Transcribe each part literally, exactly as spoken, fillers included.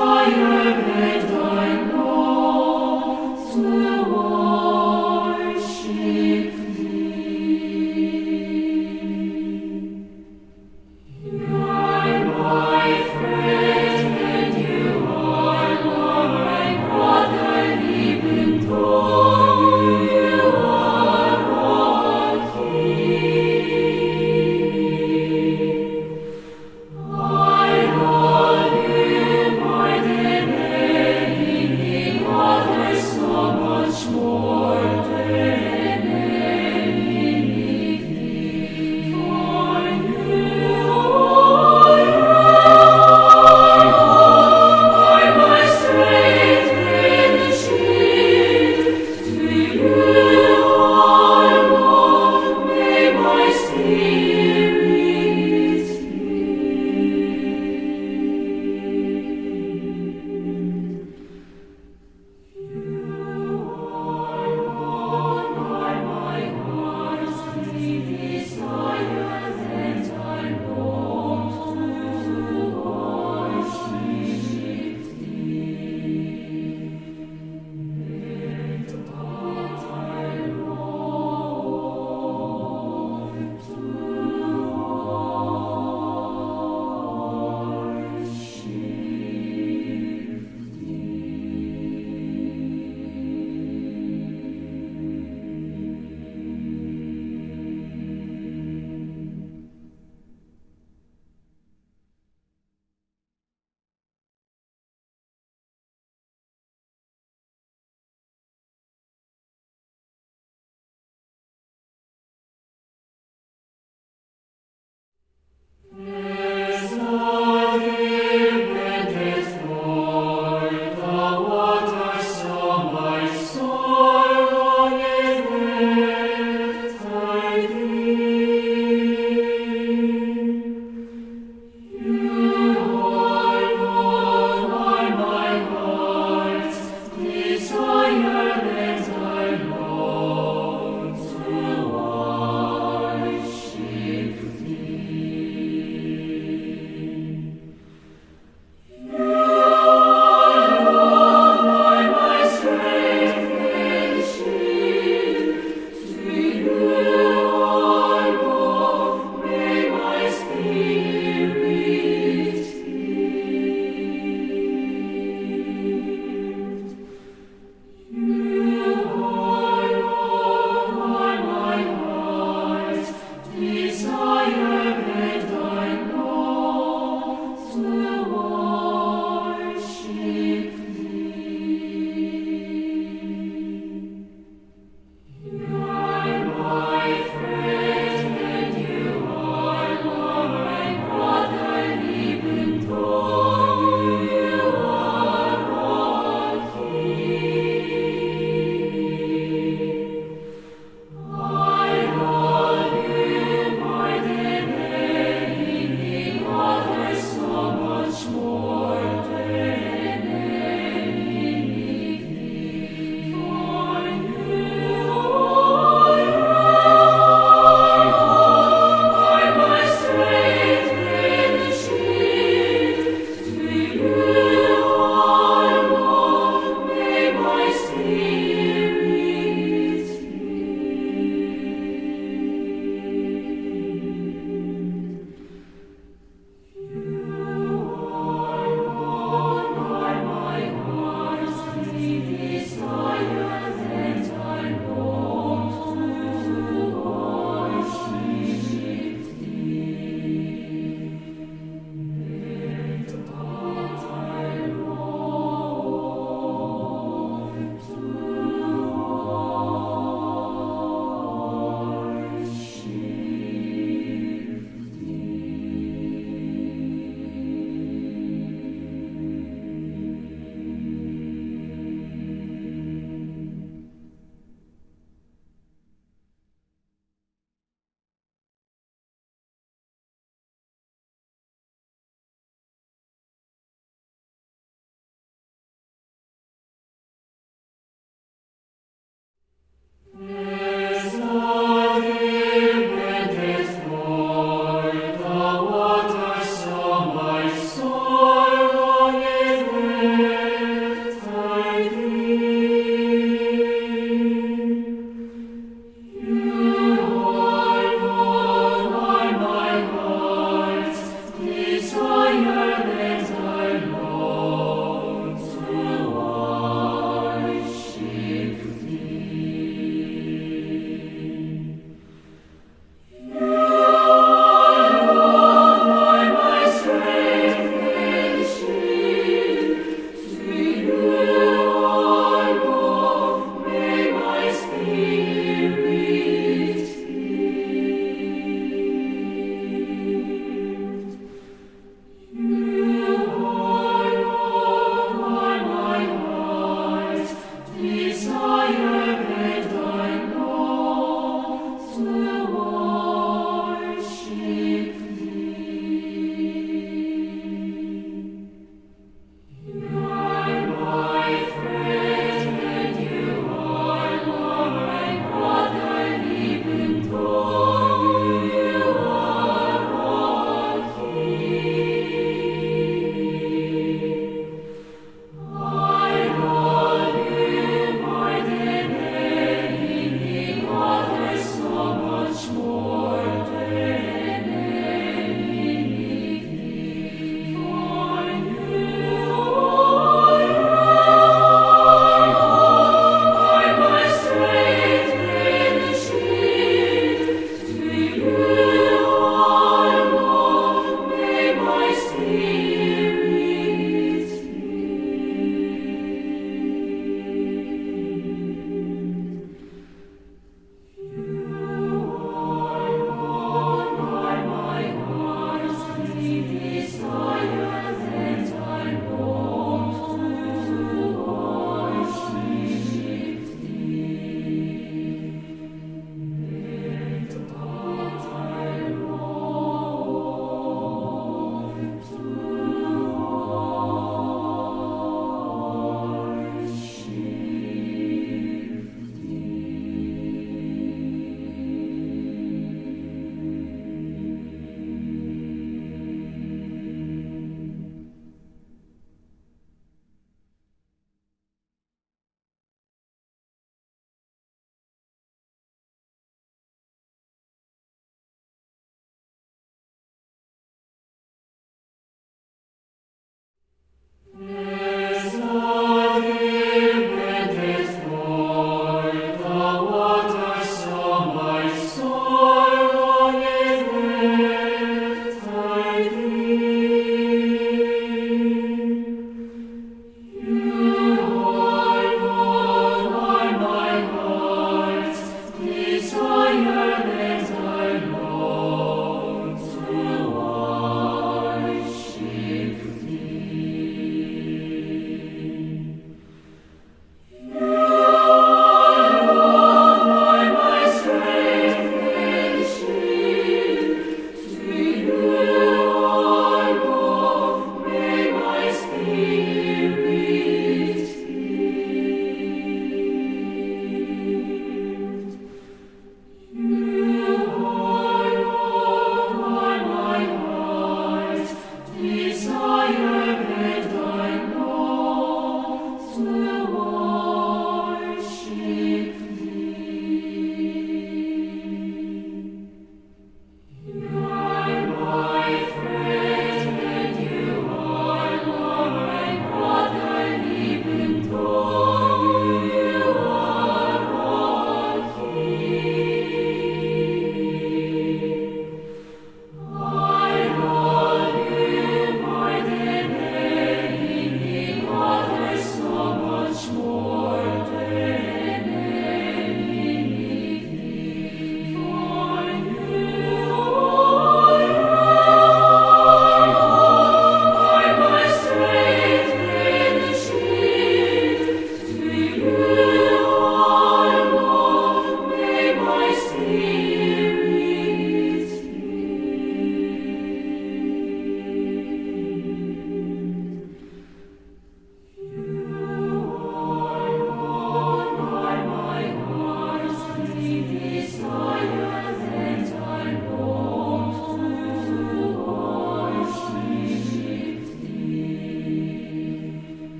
I am ready, Lord, to worship thee. You are my friend and you are my brother, even though you are a king. I love you more than any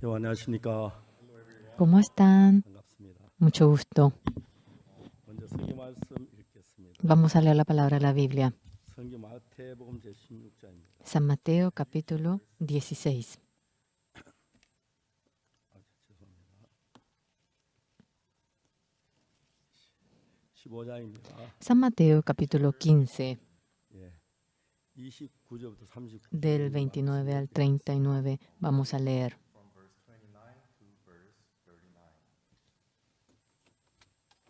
네, 안녕하십니까. ¿Cómo están? 반갑습니다. Mucho gusto. 먼저 성경 말씀 읽겠습니다. Vamos a leer la palabra de la Biblia. 성경 마태복음 제십육 장입니다. San Mateo, capítulo dieciséis. 아, 죄송합니다. 십오 장입니다. San Mateo, capítulo quince, 예. 이십구 절부터 삼십구 절 del veintinueve al treinta y nueve. Vamos a leer.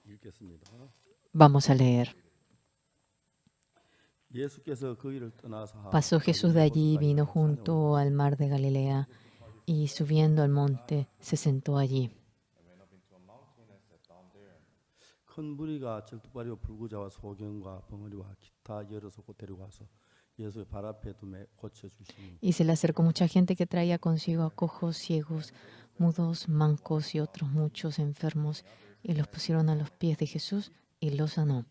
읽겠습니다. Vamos a leer. 예수께서 거기를 떠나사 Pasó Jesús de allí y vino junto al mar de Galilea, y subiendo al monte, se sentó allí. 큰 무리가 절뚝발이와 불구자와 소경과 벙어리와 기타 여러 소고 데리고 와서 예수의 발 앞에 둠에 고쳐 주시니. Y se le acercó mucha gente que traía consigo a cojos, ciegos, mudos, mancos y otros muchos enfermos, y los pusieron a los pies de Jesús y los sanó.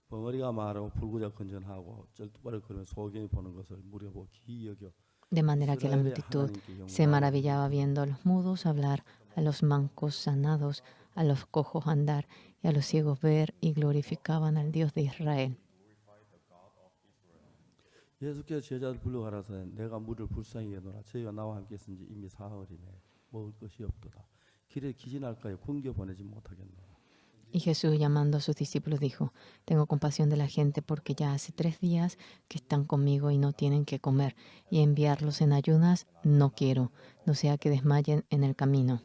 벙어리가 말하고 불구자 건전하고 절뚝발이 걸으면 소경이 보는 것을 무리가 보고 기이 여겨 De manera que la 이스라엘의 multitud 하나님께 se 영광을 maravillaba viendo a los mudos hablar, a los mancos sanados, a los cojos andar y a los ciegos ver, y glorificaban al Dios de Israel. 예수께서 제자들 불러가라사대 내가 무리를 불쌍히 여기노라. 저희가 나와 함께 있은 지 이미 사흘이네. 먹을 것이 없도다. 길에 기진할까요? 굶겨 보내지 못하겠노라. Y Jesús, llamando a sus discípulos, dijo: "Tengo compasión de la gente, porque ya hace tres días que están conmigo y no tienen qué comer, y enviarlos en ayunas no quiero, no sea que desmayen en el camino".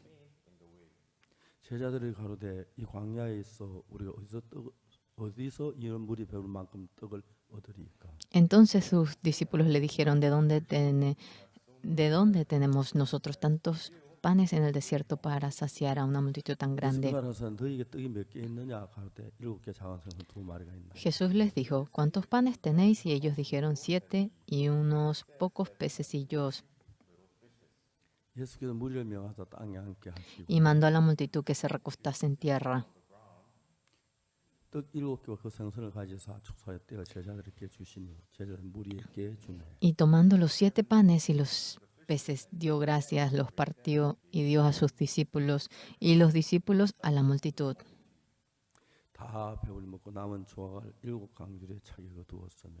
제자들이 가로되 이 광야에 있어 우리가 어디서 어디서 이런 물이 배부를 만큼 떡을 얻으리까? Entonces sus discípulos le dijeron: "¿De dónde tene-, de dónde tenemos nosotros tantos panes en el desierto para saciar a una multitud tan grande?". Jesús les dijo: "¿Cuántos panes tenéis?". Y ellos dijeron: "Siete y unos pocos pececillos". 예수께서 무리를 명하사 땅에 앉게 하시고 Y mandó a la multitud que se recostase en tierra. 떡 일곱 개와 그 생선을 가져서 족속에 떼어 제자들에게 주시니 제자들은 무리에게 주네. Y tomando los siete panes y los peces, dio gracias, los partió y dio a sus discípulos, y los discípulos a la multitud. 다 배불리 먹고 남은 조각을 일곱 강줄에 차게 거두었으며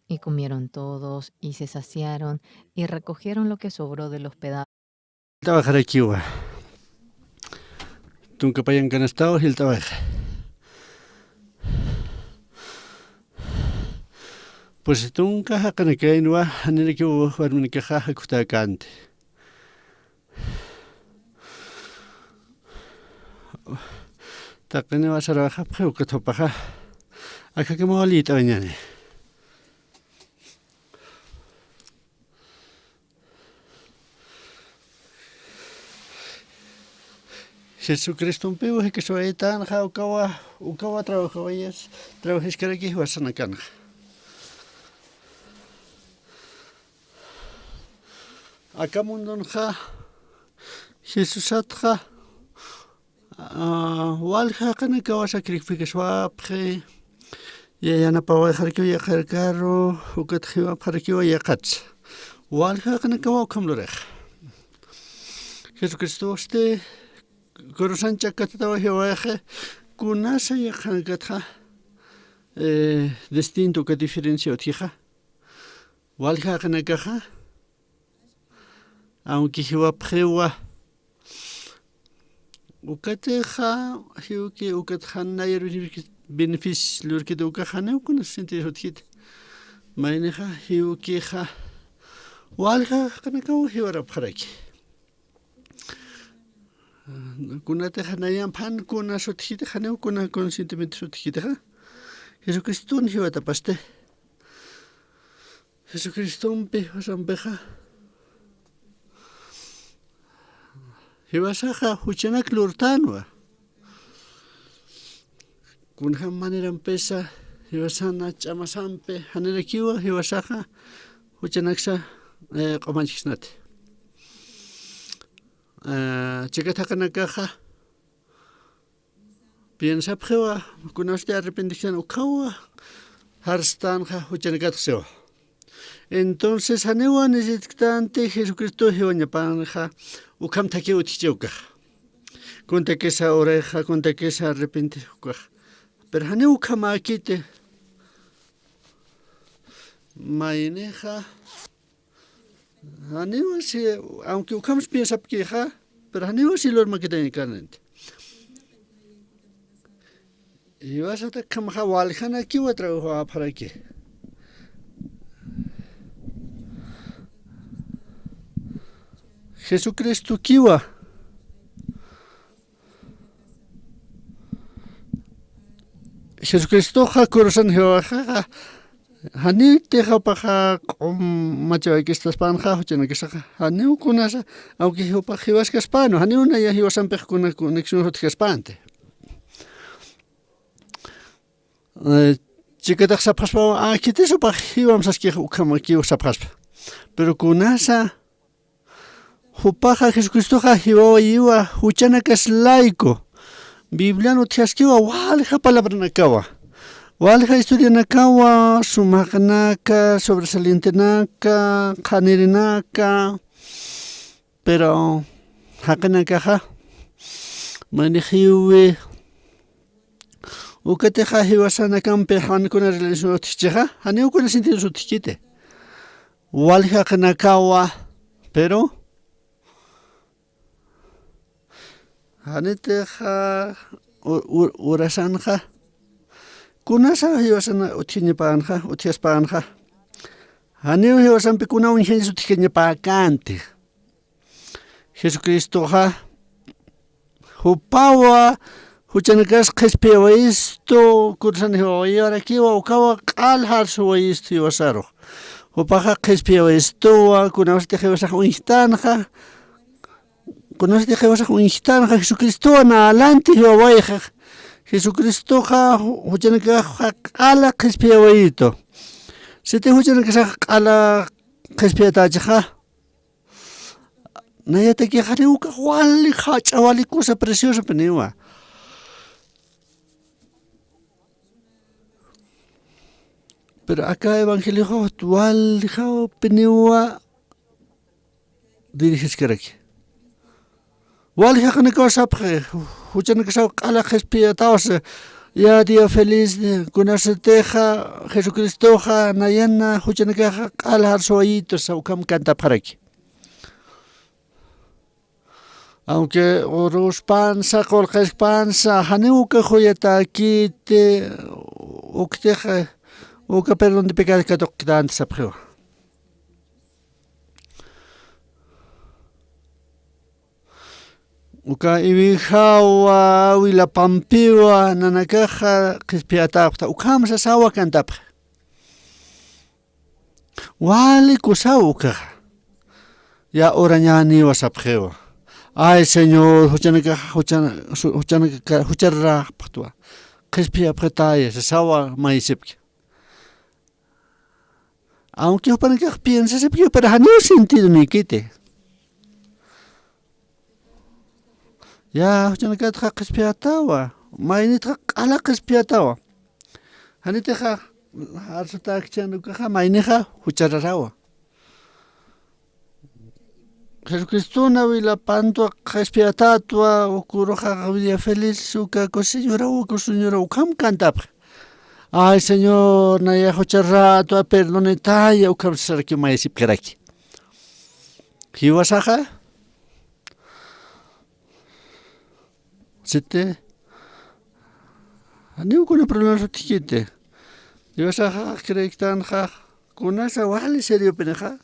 Y comieron todos, y se saciaron, y recogieron lo que sobró de los pedazos. Jilt'awayxarakiwa. Tunka payan kanastaw jilt'awayxa. Pusi tunka jaqinakaynwa, janirakiw warminakaxa jakhutäkänti. Taqiniwa sarawayxapxi ukat jupaxa. Akhakamaw liyt'awañäni. Jesucristompiw jikiswaytänxa ukawa, ukawa trabajawayas, trabajaskaraki jiwasanakanxa. Aka mundunxa, Jesusatxa, ah, walja jaqinakawa sacrificaswapxi, ya-, yanapawayxarakiw yaqharkaru, ukat jiwapxarakiw yaqhatsa. Walja jaqinakawa ukham lurix. Jesucristosti, kurusan ch'akatatawa jiwawayxi, kunasa yaqhanakatxa, eh, distinto uka diferencia utjixa. Walja jaqinakaxa, aunque jiwapxiwa, ukatixa, jiwki, ukat jan nayar benefic-, beneficio lurkiti ukax janiw kunas sentido utjkiti. Maynixa, jiwkixa, walja jaqinakaw jiwarapxaraki. Kunatixa nayan phan kunas utjkiti, janiw kuna conscientemente utjkitixa. Jesucriston jiwatapasti. Jesucristompi jiwasampixa, jiwasaxa juchanak lurtänwa. Kunjam manerampisa jiwasana ch'amasampi janirakiwa jiwasaxa juchanaksa, eh, q'umañchkisnati. Eh, chikat jaqinakaxa, piensapxiwa, kunasti arrepentixtan ukhawa, jarstänxa juchanakatxa siwa. Entonces, janiwa necesitktanti Jesucristo jiwañapanxa, ukham thakhiw utjchi ukaxa. Kuntakisa urayxa, kuntakisa arrepentix ukaxa. Pero janiw ukhamäkiti. Maynixa, janiwa si, aunque ukhams piensapkixa, pero janiwa si lurmakitañakananti. Jiwasat akhamaxa waljanakiwa trabajawapxaraki. Jesucristokiwa. Jesucristoxa kurusan jiwawaxaxa, janiti jupaxa q'um machawaykistaspanxa, juchanakasaxa, janiw kunasa, aunque jupax jiwaskaspanwa, janiw naya jiwasampix kuna, kuna conexión utjkaspanti. Eh, chikatax sapxaspawa, ah, khitis jupax jiwam saskix ukhamakiw sapxaspa. Pero kunasa, jupaxa Jesucristoxa jiwawayiwa juchanakas layku. Biblian utjaskiwa walja palabranakawa. Walja historianakawa, sumaqnaka, sobresalientenaka, qhanirinaka. Pero jaqinakaxa, maynixiwi, ukatixa jiwasanakampi jan kuna relación utjchixa, janiw kuna sentido utjkiti. Walja jaqinakawa, pero janitixa u-, u-, urasanxa, kunasa jiwasana utjañapanxa, utjaspänxa. Janiw jiwasampi kuna uñjañas utjañapäkänti. Jesucristoxa, jupawa, juchanakas qhispiyawayistu, kurusan jiwawayarakiwa, ukawa q'al jarsuwayistu jiwasarux. Jupaxa qhispiyawayistuwa, kunawasti jiwasax uñjtanxa, kunawasti jiwasax uñjtanxa, Jesucristowa nalanti jiwawayxa. Jesucristoxa ju-, juchanakaxa q'ala qhispiyawayitu. Siti juchanakasax q'ala qhispiyatächixa, nayatakixa janiw ukax wali jach'a, wali cosa preciosapiniwa. Pero aka evangelioxa waljapiniwa dirigiskaraki. Wali jaqinakaw sapxi, juchanakasaw q'ala qhispiyatawsa, ya día feliz, kunasatixa Jesucristoxa nayana juchanakaxa q'ala jarsuwayitu, sa ukham cantapxaraki. Aunque uruspansa, qullqispansa, janiw uka juyatäkiti, uktixa, uka perdón de pecado katuq-, Dante sapxiwa. Uka iwijawa wilapampiwa nanakaxa qhispiyataxta ukham sasawa kantapxi. Wali kusaw ukaxa. Ya urañaniwa sapxiwa. Ay señor, juchanakaxa juchanaka jucharraxpxtwa. Qhispiyapxitaya sasawa maysipki. Aunque jupanakax piensasipki jupara janiw sentido nikiti. Ya juchanakatxa qhispiyatawa. Maynitxa q'ala qhispiyatawa. Janitixa arsatakchan ukaxa maynixa juchararawa. Jesucristona wilapantwa qhispiyatatwa ukuruxa vida feliz uka kusiñuraw uka señora ukham kantapxi. Ay señor, nayax jucharratwa perdonitaya ukham sasaraki maysipkaraki. Jiwasaxa siti janiw kuna problemas utjkiti. Jiwasaxa creektanxa kunasa wali seriopinixa.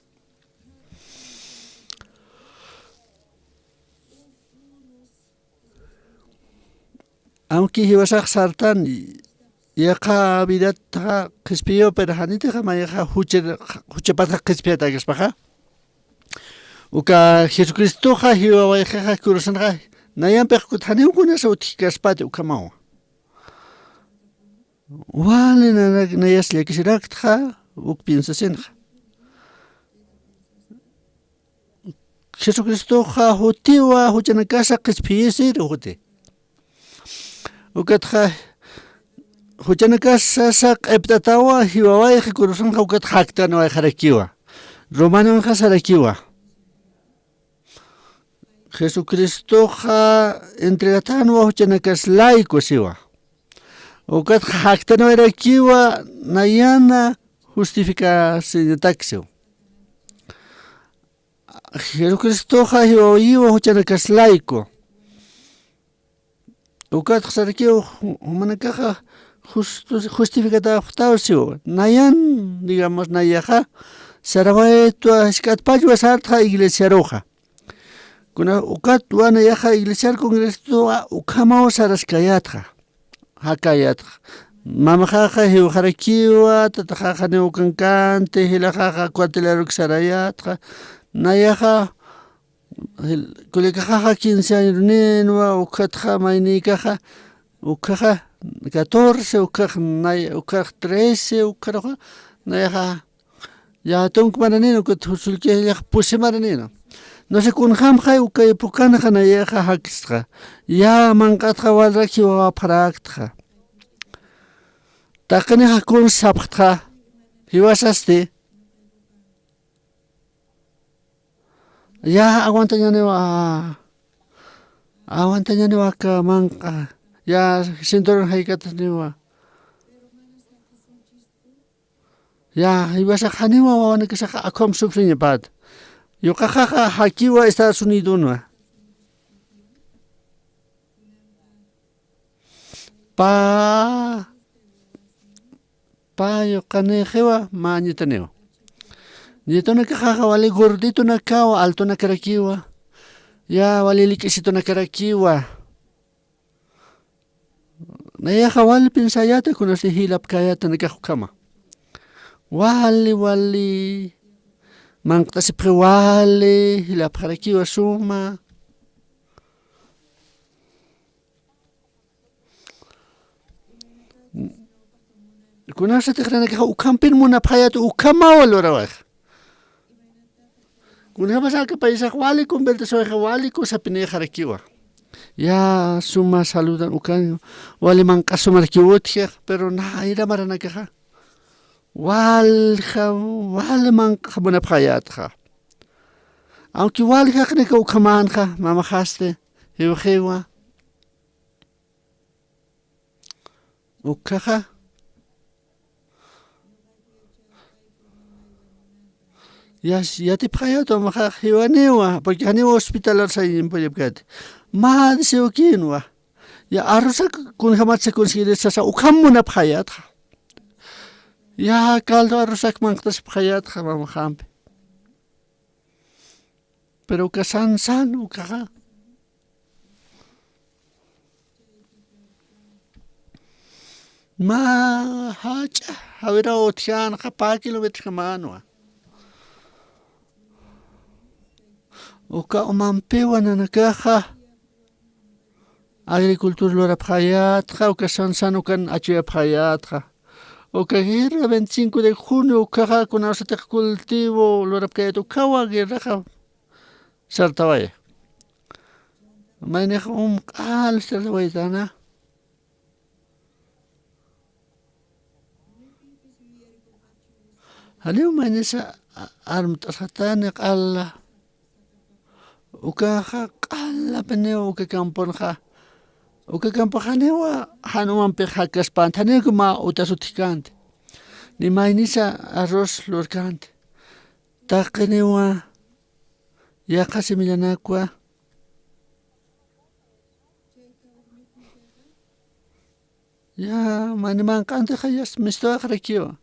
Aunque jiwasax sartan yaqha vidatxa qhispiyu pero janitixa mayaxa juchapatxa qhispiyatakaspaxa. Uka jesucristoxa jiwawayxixa kurusanxa nayampix kut janiw kunasa utjkaspati ukhamawa. Wali nanak nayas llakisiraktxa uk piensasinxa. Jesucristoxa jutiwa juchanakasa qhispiyisir juti. Ukatxa juchanakasasa q'ipt'atawa jiwawayxi kurusanxa ukatxa jaktanwayxarakiwa. Romanonxa sarakiwa. Jesucristoxa entregatanwa juchanakas layku siwa. Ukatxa jaktanwayrakiwa nayana justificasiñataksiw. Jesucristoxa jiwawayiwa juchanakas layku. Ukatxa sarakiw jumanakaxa justificatapxtaw siw. Nayan digamos nayaxa sarawaytwa jisk'atpachwa sartxa iglesiaruxa. Kuna ukatwa nayaxa iglesiar congresotuwa ukhamaw saraskayatxa. Jakayatxa. Mamaxaxa jiwxarakiwa tataxaxa niw ukankanti jilaxaxa cuartelaruk sarayatxa. Nayaxa kullakaxaxa quince añoruninwa ukatxa maynïkaxa ukhaxa catorce ukhax nay ukhax trece ukharuxa nayaxa. Ya tunka maranina ukat jusullkillax pusi maranina. Nose kunjamxay uka epocanxa nayaxa jakistxa. Ya manq'atxa walrak jiwawapxaraktxa. Taqinixa kun sapxtxa jiwasasti. Ya aguantañaniwa. Aguantañaniwa aka manq'a. Ya cinturon jaykatasniwa. Ya jiwasax janiwa wawanakasaxa akham sufriñapat. Yuqaxaxa jakiwa Estados Unidonwa. Pa pa yuqanixiwa mä ñitaniwa. Ñitunakaxaxa wali gorditonakawa altonakarakiwa. Ya wali lik'isitonakarakiwa. Nayaxa wali pinsayata kunasi jilapkayatanakax ukhama. Wali wali manq'tasipxi wali jilapxarakiwa suma. Kunasatix nanakaxa ukhampin munapxayat ukhamawa lurawayxa. Kunjämasa aka paisax wali convertisiwayxa wali kusapinïxarakiwa. Ya suma saludan ukan wali manq'a sumarakiw utjix pero nayra maranakaxa walja wali manq'a munapxayatxa. Aunque wali jaqinaka ukhamänxa mamaxasti jiwxiwa. Ukhaxa yatipxayat mamaxax jiwaniwa porque janiwa hospitalar sayiñimpuyapkati. Mä desiokïnwa. Ya arrusak kunjämatsa conseguir sasa ukham munapxayatxa. Ya caldo arroz akmanqtasipxayatxa mamxampi. Pero uka sansan ukaxa. Mä jach'a jawiraw utjänxa pä kilómetrojamanwa. Uka umampiwa nanakaxa agricultura lurapxayätxa, uka sansan ukan achuyapxayätxa. Uka guerra veinticinco de junio ukaxa kunasatix cultivo lurapkayät ukawa guerraxa sartawaya. Maynix umq'al sartawaytana. Janiw maynisa armt'asxatani q'ala. Ukaxa q'alapiniw uka camponxa. Uka campoxa janiwa jan umampix jakaspänti, janiw mä utas utjkänti. Ni maynisa arroz lurkänti. Taqiniwa yaqha semillanakwa. Ya, mani manq'antixa yas mistuwaqrakiwa.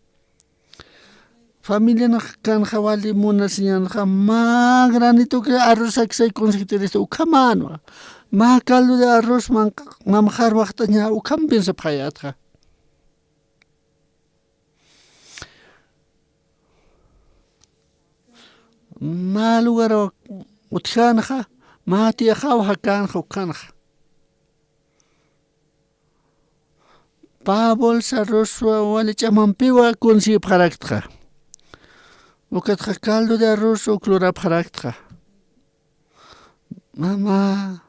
Familianx kanxa wali munasiñanxa, mä granito que arroz akisay conseguitiristu ukhamänwa. Mä caldo de arroz manq-, mamxar waxt'aña ukham piensapxayätxa. Mä lugar utjänxa, mä tiyaxaw jakänxa ukhanxa. Pä bolsa arrozwa wali ch'amampiwa conseguipxaraktxa. Ukatxa caldo de arroz uk lurapxaraktxa. Mamá,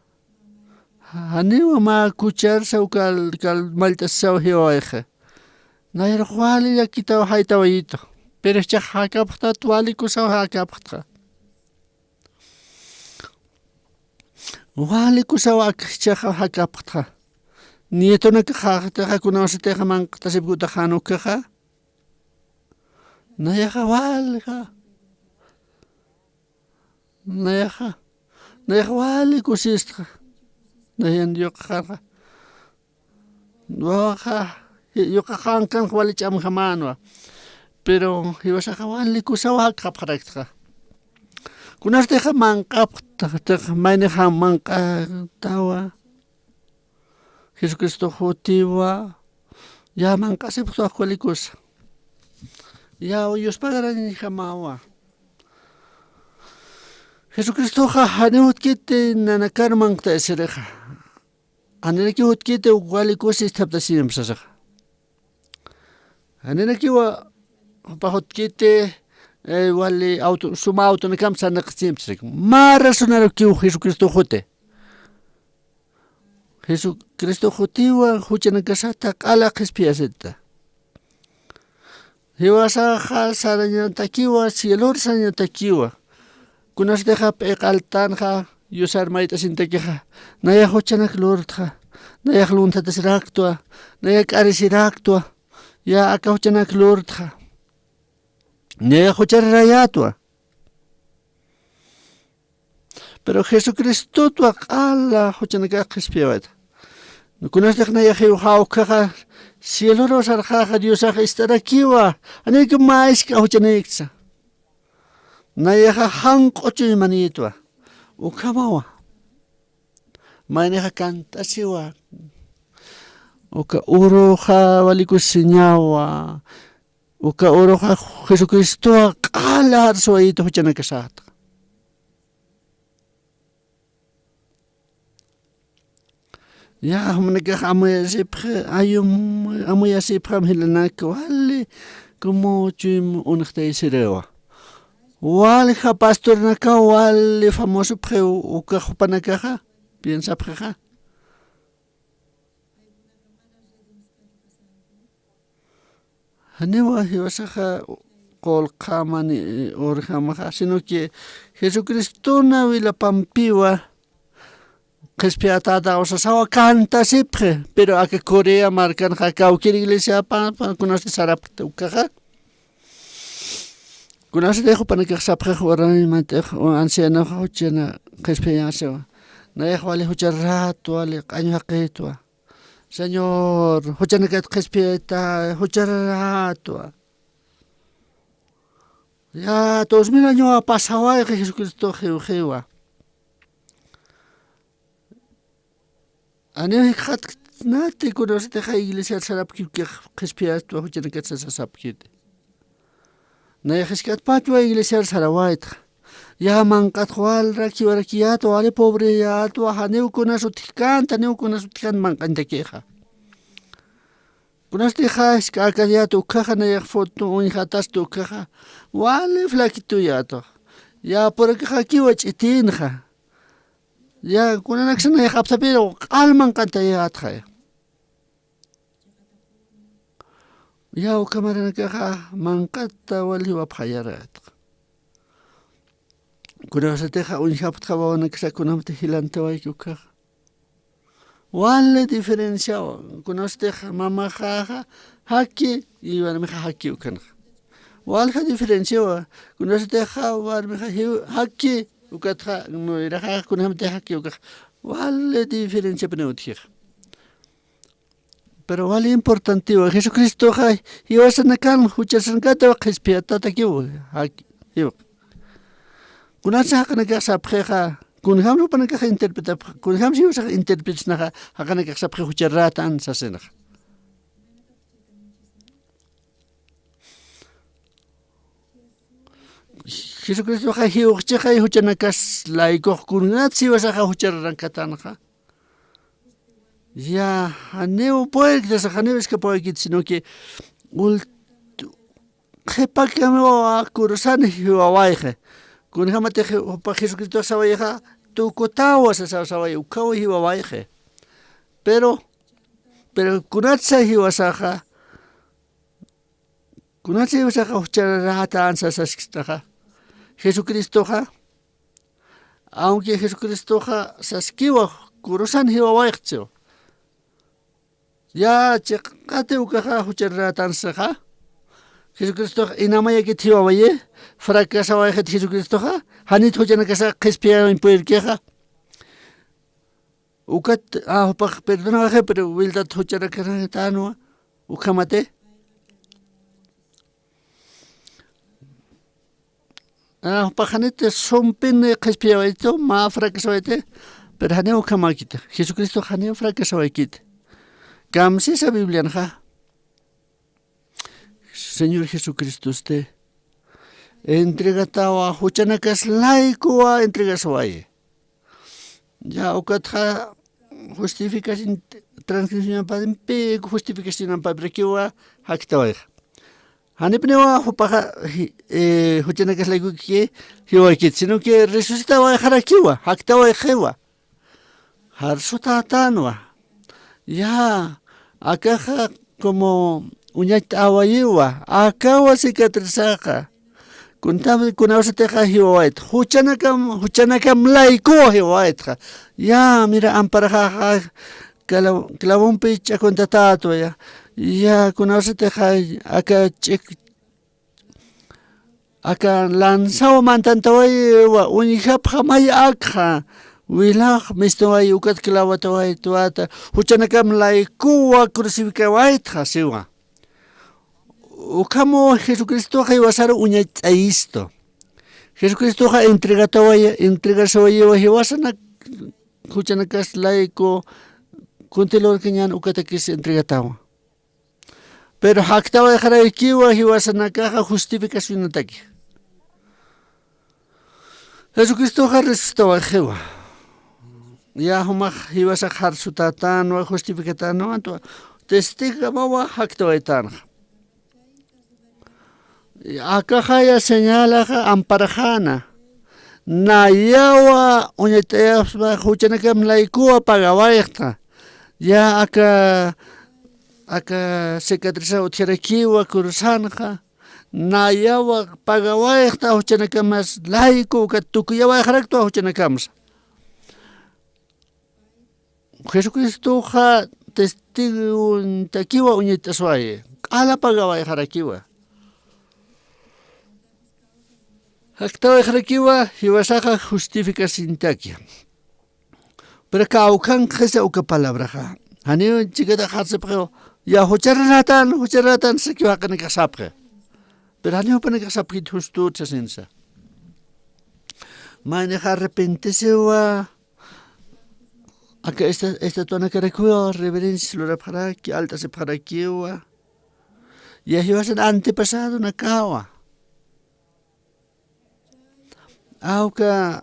janiwa mä cucharsa uka kal mallt'asisaw jiwawayxa. Nayarux wali llakitaw jaytawayitu. Pero jichhax jakapxtat wali kusaw jakapxtxa. Wali kusaw ak jichhax jakapxtxa. Nietonakaxatixa kunawsatixa manq'tasipkutaxan ukaxa. Nayaxa walixa. Nayaxa, nayaxa wali kusistxa. Nayan yuqaxanxa. Wawaxa, yuqaxankanxa wali ch'amjamänwa. Pero jiwasaxa wali kusaw jakxapxaraktxa. Kunartixa manq'apxtaxa, maynixa manq'atawa. Jesucristo jutiwa, ya manq'asipxtwa wali kusa. Ya yuspagarañjamawa. Jesucristoxa janiw jutkiti nanakar manq'tasirixa. Janirakiw jutkiti wali kusa isthaptasiñamp sasaxa. Janirakiwa jupa jutkiti, eh, wali auto, suma autonakam sarnaqasimp sasaxa. Mä razonarakiw Jesucristo juti. Jesucristo jutiwa juchanakasata q'ala qhispiyasita. Jiwasaxa sarañatakiwa, cielor sarañatakiwa. Kunasatixa p'iqaltanxa, yusar mayt'asintakixa, nayax juchanak lurtxa, nayax lunthatasiräktwa, nayax k'arisiraktwa, ya aka juchanak lurtxa, nayax jucharirayätwa. Pero Jesucristotwa q'ala juchanakax qhispiyawayta. Kunasatix nayax jiwxaw ukhaxa, cielorw sarxaxa Diosax ist'arakiwa, janïki mä isk'a juchanïksa. Nayaxa janq'u chuymanïtwa. Ukhamawa. Maynixa kant'asiwa. Uka uruxa wali kusiñawa. Uka uruxa Jesucristoxa q'ala arsuwayïta juchanakasäta. Ya, jumanakax amuyasipxi, ayum, amuyasipxam jilanaka, wali como chuyma unxtaysiriwa. Walja pastoranakaw wali famosopxi uka jupanakaxa, piensapxixa. Janiwa jiwasaxa qullqamani orejamaxa, sino que Jesucristona wilapampiwa qhispiyatätaw sasawa kantasipxi, pero aka Corea markanxa kawkir iglesiapa, kunasti sarapkta ukaxa. Kunasti jupanakax sapxix, warami mant'ix, ancianoxa juchana qhispiyasiwa. Nayax wali jucharätwa, wali q'añu jaqïtwa. Señor, juchanakat qhispiyayta, jucharätwa. Ya dos mil añowa pasawayxa Jesucristo jiwxiwa. Janiw jikxatknati kunasatixa iglesiar sarapkipkix qhispiyatwa juchanakatsa sasapkiti. Nayax jisk'atpachwa iglesiar sarawaytxa. Ya manq'atxa walrakiwarakiyätwa, wali pobreyätwa, janiw kunas utjkänti, janiw kunas utjkänti manq'añtakixa. Kunasatixa jisk'äkayät ukkhaxa, nayax foto uñjatasti ukkhaxa. Wali flaquitoyätwa. Ya purakaxakiwa ch'itïnxa. Ya kunanaksa nayax apsapïru q'al manq'antayätxa. Ya ukhamaranakaxa manq'ata wali jiwapxayarätxa. Kunasatixa uñjaptxa wawanaksa kunamti jilantawayki ukkhaxa. Wali diferenciawa, kunasatixa mamaxaxa jaki y warmixa jaki ukhanxa. Walja diferenciawa, kunasatixa warmixa jiw-, jaki ukatxa, muyraxaxa kunamti jaki ukhaxa. Wali diferenciapuniw utjixa. Pero wali importantiwa, Jesucristoxa jiwasanakan juchasanakätaw qhispiyatatakiw, jaki, jiw. Kunatsa jaqinakax sapxixa, kunjam jupanakax interpretapxa, kunjam jiwasax interpretsnaxa, jaqinakax sapxi jucharätan sasinxa. Jesucristoxa jiwxchixay juchanakas laykux, kunatsa jiwasaxa juchararankatanxa. Ya, janiw puerktasa, janiw iskapawaykit, sino que ult-, qhipakamiwa kurusan jiwawayxi. Kunjamatix jupa Jesucristox sawayixa, tukutawa sasa sawayi, ukhaw jiwawayxi. Pero, pero kunatsa jiwasaxa, kunatsa jiwasaxa jucharätan sasasktaxa. Jesucristoxa, aunque Jesucristoxa saskiwa, kurusan jiwawayxchiw. Ya chiqati ukaxa jucharätan sasaxa. Jesucristox inamayakit jiwawayi, fracasawayxit Jesucristoxa, janit juchanakasa qhispiyañ puerkixa. Ukat, ah, jupax perdonawayxi, pero wiltat jucharakanatanwa, ukhamati. Ah, jupax janit sumpin qhispiyawaytu, mä fracasawayti, pero janiw ukhamäkiti. Jesucristo janiw fracasawaykiti. Kamsisa Biblianxa. Señor Jesucristosti entregatawa, juchanakas laykuwa entregasawayi. Ya ukatxa justificación, transgresión pä, justificación pä, pero kiwa jaktawayxa. Janipniwa jupaxa, ji-, eh, juchanakas laykuki jiwaykit, sino que resucitawayxarakiwa, jaktawayxiwa. Jarsutätanwa. Ya, akaxa como uñacht'awayiwa, akawa cicatrizaxa. Kuntam, kunawsatixa jiwawayt. Juchanakam, juchanakam laykuwa jiwawaytxa. Ya, mira, amparaxaxa cla-, clavompi ch'akuntatätwa, ya. Ya, kunawsatixa aka ch'ik-, aka lanzaw mantantawayiwa, uñjapxa may akxa, wilax mistuwayi, ukat clavotawaytwata, juchanakam laykuwa crucificawaytxa, siwa. Ukhamu Jesucristoxa jiwasaru uñacht'ayistu. Jesucristoxa entregatawaya, entregasawayiwa jiwasanak juchanakas layku kuntilurkañan ukatakis entregatawa. Pero jaktawayxaraykiwa jiwasanakaxa justificacionataki. Jesucristoxa resucitawayxiwa. Ya jumax jiwasax jarsutätanwa, justificatanwa, testigamawa jaktawaytanxa. Akaxaya señalaxa amparaxäna. Nayawa uñacht'ayaspa juchanakam laykuwa pagawayxta. Ya aka, aka cicatriza utjarakiwa cruzanxa. Nayawa pagawayxta juchanakamas layku, ukat tukuyawayxaraktwa juchanakamsa. Jesucristoxa testigontakiwa uñacht'aswayi, q'ala pagawayxarakiwa. Jaktawayxarakiwa, jiwasaxa justificaciontaki. Pero kawkhanqhisa uka palabraxa. Janiw chikatax jarsipxiw, ya juchararatan, juchararatan sakiw jaqinakax sapxi. Pero janiw jupanakax sapxit justut sasinsa. Maynixa arrepentisiwa, aka esta-, estatuanakarakiwa reverencia lurapxaraki, alt'asipxarakiwa. Ya jiwasan antepasadonakawa. Awka,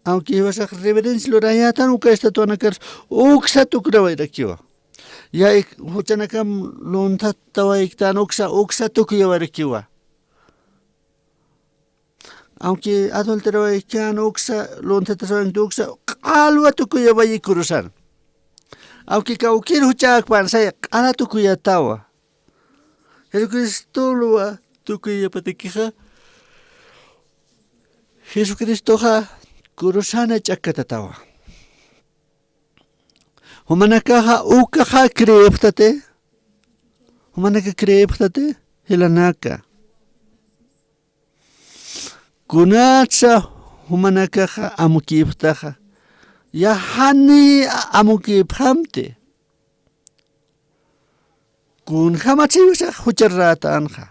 awki jiwasax reverencia lurayätan uka estatuanakar uksa tukurawayrakiwa. Ya ik-, juchanakam lunthatawayktän uksa, uksa tukuyawayrakiwa. Awki adulterawayktän uksa, lunthatasawaykt uksa, q'alwa tukuyawayi kurusan. Awki kawkir juchäkpan say, q'ala tukuyatawa. Jesucristolwa tukuyapatakixa, Jesucristoxa kurusana ch'akkatatawa. Jumanakaxa ukaxa creepxtati, jumanaka creepxtati, jilanaka. Kunatsa jumanakaxa amukïpxtaxa, ya jani amukïpxamti. Kunjamatsa jiwasax juchar rätänxa.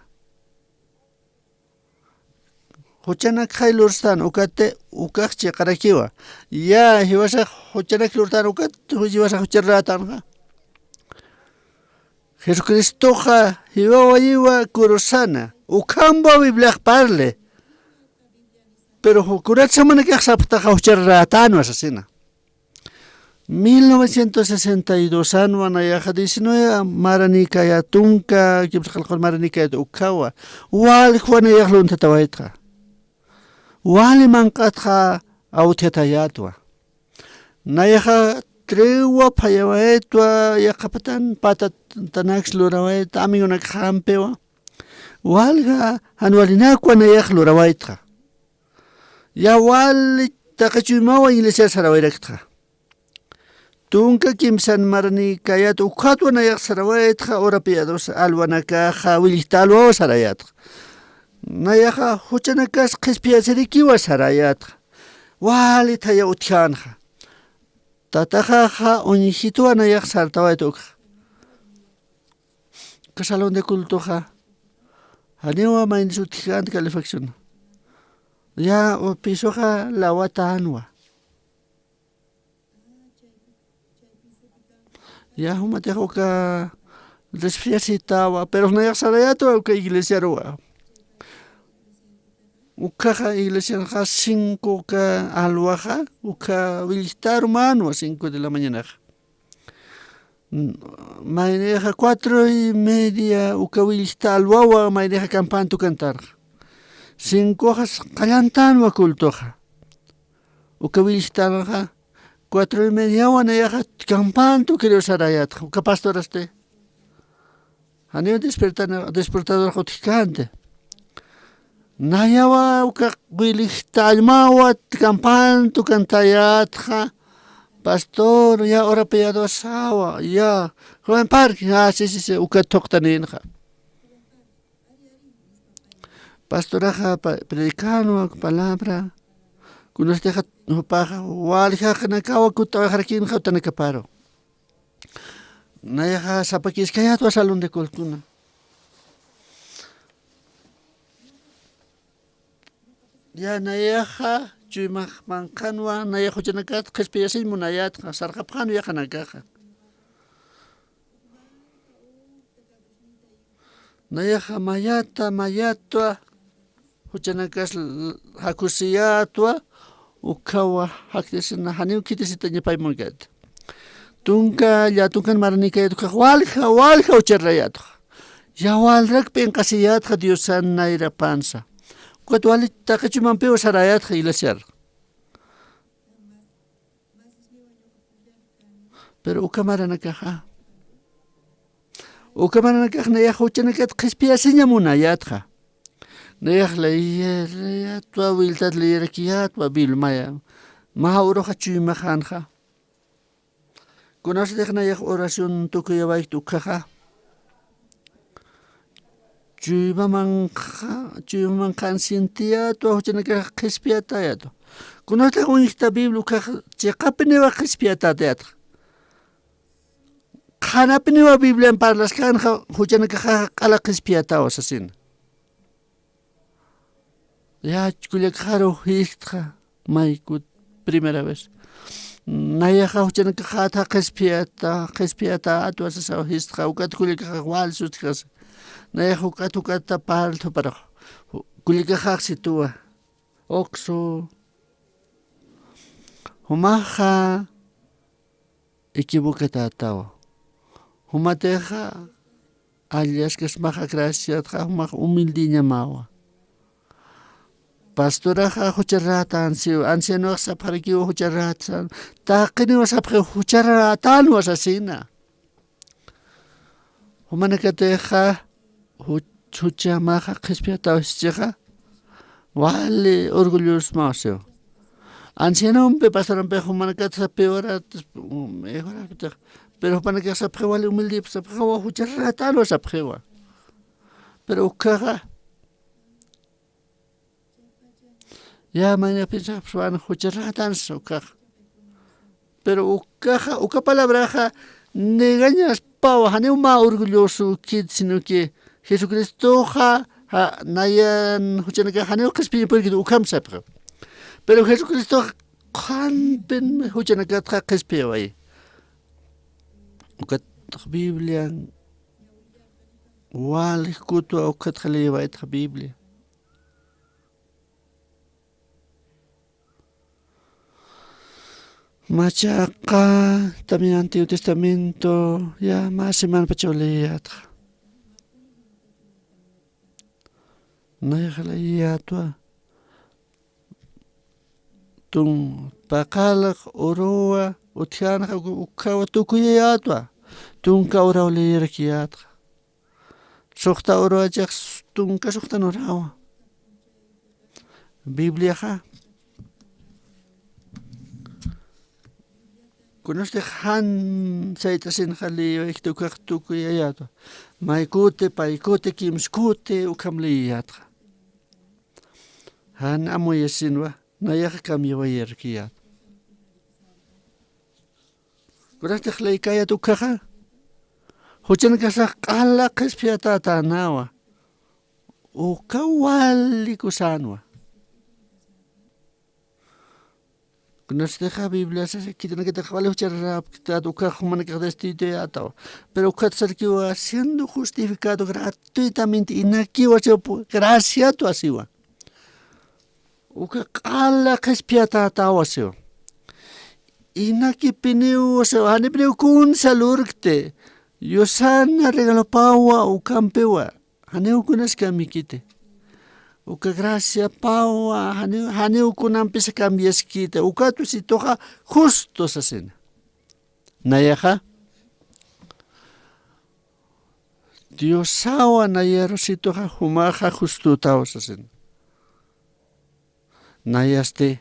Juchanakxay lurstan, ukati ukax chiqarakiwa. Ya, jiwasax juchanak lurtan, ukat jiwasax juchar rätänxa. Jesucristoxa jiwawayiwa kurusana, ukhamba Bibliax parli. Pero ju-, kunatsa jumanakax sapxtaxa juchar rätänwa sasina. Mil novecientos sesenta y dos anwa nayaxa diecinueve maranïkaya tunka, kimsa qillqan maranïkayat ukhawa. Walja nayax lunthatawaytxa. Wali manq'atxa awtjatayätwa. Nayaxa triwa phayawaytwa, yaqhapatan patatanaks lurawayta, amigonakxampiwa. Walja jan walinakwa nayax lurawaytxa. Ya wali taqi chuymawa iglesiar sarawayraktxa. Tunka kimsan maranïkayat ukhatwa nayax sarawaytxa, urapiyadusa alwanakaxa willjta alwawa sarayätxa. Nayaxa juchanakas qhispiyasirikiwa sarayätxa. Wali thaya utjänxa. Tataxaxa uñjitwa nayax sartawayta ukxa. Uka salón de cultoxa janiwa maynis utjkänti calefacción. Ya, u pisoxa lawatänwa. Ya, jumatix uka resfriasitawa, pero nayax sarayätwa uka iglesiaruwa. Ukhaxa iglesianxa cinco uka alwaxa, uka willjtaru mänwa cinco de la mañanaxa. Maynixa cuatro y media uka willjta alwawa, maynixa campana tukantanxa. Cincoxas qallantänwa cultoxa. Uka willjtanxa cuatro y mediawa nayaxa campana tukiriw sarayätxa, uka pastorasti. Janiw despertana-, despertadorxa utjkänti. Nayawa uka willjta allmawa campana tukantayätxa, pastor, ya urapiyadusawa, ya, joven parque, ah, sí, sí, sí, uka thuqtanïnxa. Pastoraxa pa-, predicänwa palabra, kunatixa jupaxa waljaqnakawa kutt'awayxarakïnxa utanakaparu. Nayaxa sapakiskayätwa salón de cultona. Ya nayaxa chuymax manqhanwa, nayax juchanakat qhispiyasiñ munayätxa, sarqapxänwa yaqhanakaxa. Nayaxa mayata, mayatwa, juchanakas l-, jakusiyätwa, ukhawa jaktisina, janiw khitisitaña paymankat. Tunka, llatunkan maranïkayat ukhax walja, walja ucharrayätxa. Ya walrak p'inqasiyätxa Diosan nayrapansa. Ukat wali taqi chuymampiw sarayätxa iglesiar. Pero uka maranakaxa, uka maranakax nayax juchanakat qhispiyasiña munayätxa. Nayax leer-, leerayätwa, wiltat leerakiyätwa, Biblia maya. Mä uruxa chuymaxänxa. Kunasatix nayax oración tukuyawaykt ukhaxa. Chuymamanxa, chuymamanxa sientiyätwa, juchanakax qhispiyatayätwa. Kunasatix uñjta Biblia ukhax chiqapiniwa qhispiyatätayätxa. Qhanapiniwa Biblian parlaskänxa, juchanakaxa q'ala qhispiyatawa sasina. Ya, kullakaxaru jistxa, maykut primera vez. Nayaxa juchanakaxatxa qhispiyata, qhispiyata atwa sasaw jistxa, ukat kullakaxax wal sutjasi. Nayaxa ukat, ukata parlthuparux. Kullakaxax situwa. Uksu. Jumaxa equivocatatawa. Jumatixa alliskasmaxa graciatxa jumax humildeñamawa. Pastoraxa jucharatan siw, ancianox sapxarakiw jucharatan, taqiniw sapxiw jucharatan sasina. Jumanakatixa ju-, juchamaxa qhispiyataw sichixa, wali orgullosmaw siw. Ancianompi, pastorampi jumanakatsa peorat, mm, mejorarpitix. Pero jumanakax sapxiwa wali humildep sapxiwa, jucharatan sapxiwa. Pero ukhaxa, ya, mayna piensapxswan jucharatan ukhaxa. Pero ukaxa, uka palabraxa negañaspawa, janiw mä orgulloso kit, sino que Jesucristoxa, ja, nayan juchanakax janiw qhispiyañapurakit ukham sapxiw. Pero Jesucristoxa qhanpin juchanakatxa qhispiyawayi. Ukatxa Biblian wali kutwa ukatxa leewaytxa Biblia. Machaqa, también Antiguo Testamento, ya mä semanpachaw leeyätxa. Nayaxa leeyätwa. Tun paqallq uruwa utjänxa ukhawa tukuyayätwa. Tunka uruw leeyarakiyätxa. Suxta uruwa chix tunka suxtan uruwa. Bibliaxa. Kunasti jan sayt'asinxa leewaykta ukax tukuyayätwa. Maykuti, paykuti, kimskuti, ukham leeyätxa. Jan amuyasinwa, nayaxa cambiawayarakiyät. Kunastix leykayät ukaxa, juchanakasax q'ala qhispiyatätänawa, uka wali kusänwa. Kunastixa Biblia sasa khitinakatix wali jucharapktät ukax jumanakax destituyätawa. Pero ukat sarkiwa siendo justificado gratuitamente inakiwa siwa, graciatwa siwa. Uka q'ala qhispiyatätawa siwa. Inakipiniw siwa, janipiniw kunsa lurkti. Yusana regalopawa ukampiwa. Janiw kunas kamikiti. Uka graciapawa, janiw, janiw kunampisa cambiaskiti. Ukat Diosituxa justo sasina. Nayaxa. Diosawa nayaru situxa jumaxa justotaw sasin. Nayasti.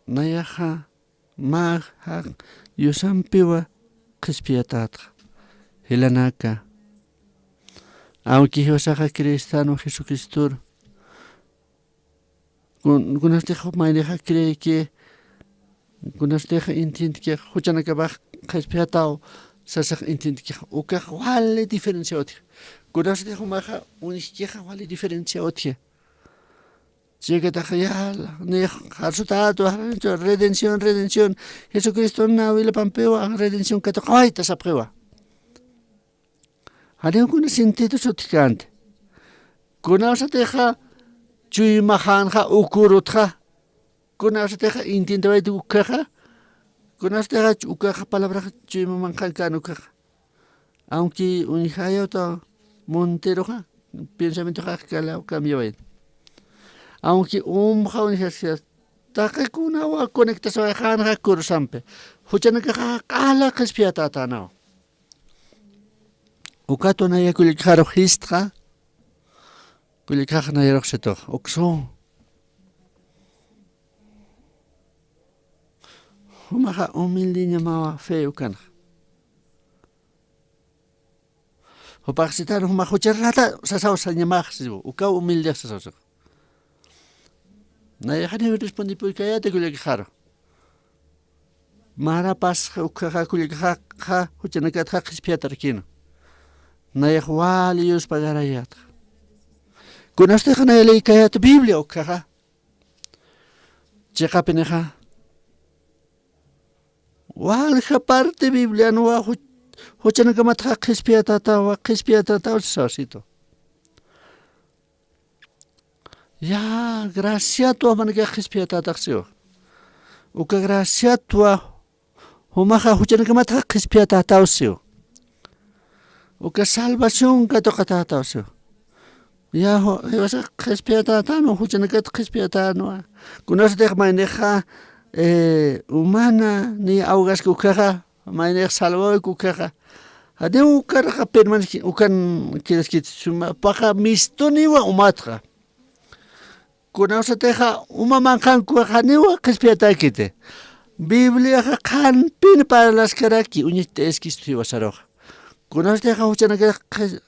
Nayaxa mä jaq yusampiwa qhispiyatätxa. Jilanaka. Aunque jiwasaxa cristiano Jesucristor. Kun-, kunastix maynixa creeyki, kunastix entiendki, juchanakapax qhispiyataw sasax entiendki, ukax wali diferencia utji. Kunastix jumaxa uñjkixa wali diferencia utji. Chikatax yala, nix jarsutat, redención, redención. Jesucristo na wilapampiwa, redención katuqawayta sapxiwa. Janiw kuna sentido sutjkänti. Kunawsatixa chuymaxänxa ukurutxa. Kunawsatixa entiendewayta ukaxa. Kunawsatixa ukaxa palabraxa chuymamanxankän ukaxa. Aunque uñjayawta monteroxa, pensamientoxa kalaw cambiawayna. Aunque umxa uñjaskasa, taqikunawa conectasawayxänxa kurusampi. Juchanakaxa q'ala qhispiyatätänaw. Ukatwa naya kullakixarux jistxa, kullakixax nayarux situx, uksu. Jumaxa humildeñamawa fe ukanxa. Jupax sithan jumax jucharata sasaw sañamax siw, ukaw humildex sasaw siw. Nayaxaniw respondipuykäyäta kullakixaru. Marapas ukhaxa kullakixaxa juchanakatxa qhispiyatarkina. Nayax wali yuspagarayätxa. Kunastix nay leykayät Biblia ukkhaxa. Chiqapinixa. Walja parte Biblianwa ju-, juchanakamatxa qhispiyatätawa, qhispiyatätawa sasawsitu. Ya, graciatwa jumanakax qhispiyatätax siwa. Uka graciatwa jumaxa juchanakamatxa qhispiyatätaw siwa. Uka salvación katuqatätaw siwa. Ya, ju-, jiwasax qhispiyatätänwa, juchanakat qhispiyatänwa. Kunasatix maynixa, eh, umana ni awgaski ukkhaxa, maynixa salvawayku ukkhaxa. Janiw ukarxa permaneci-, ukan quedaskit suma, paqa mistuniwa umatxa. Kunawsatixa uma manqhankuxa janiwa qhispiyatäkiti. Bibliaxa qhanpin parlaskaraki uñacht'ayaskistu jiwasaruxa. Kunawsatixa juchanakax qhis-,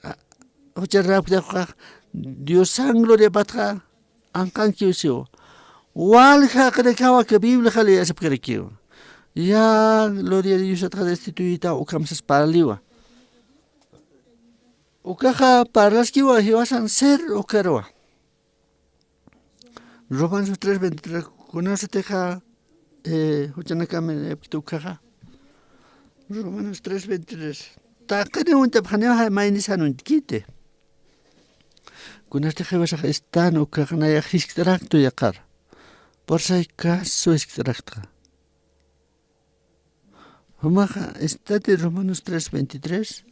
jucharapkitaxa Diosan gloriapatxa anqhankiw siwa. Walja jaqinakawa aka Bibliaxa leeyasipkarakiwa. Ya, gloria a Diosatxa destituyita ukham sas parliwa. Ukaxa parlaskiwa jiwasan ser ukarwa. Romanos tres veintitrés, kunasatixa, eh, juchanakami epkit ukkhaxa. Romanos tres veintitrés. Taqini uñt'apxaniwa maynis jan uñt'kiti. Kunasatix jiwasax istan ukkhaxa nayax jiskt'araktu yaqhar. Por si acaso jiskt'araktxa. Jumaxa, este de Romanos tres veintitrés.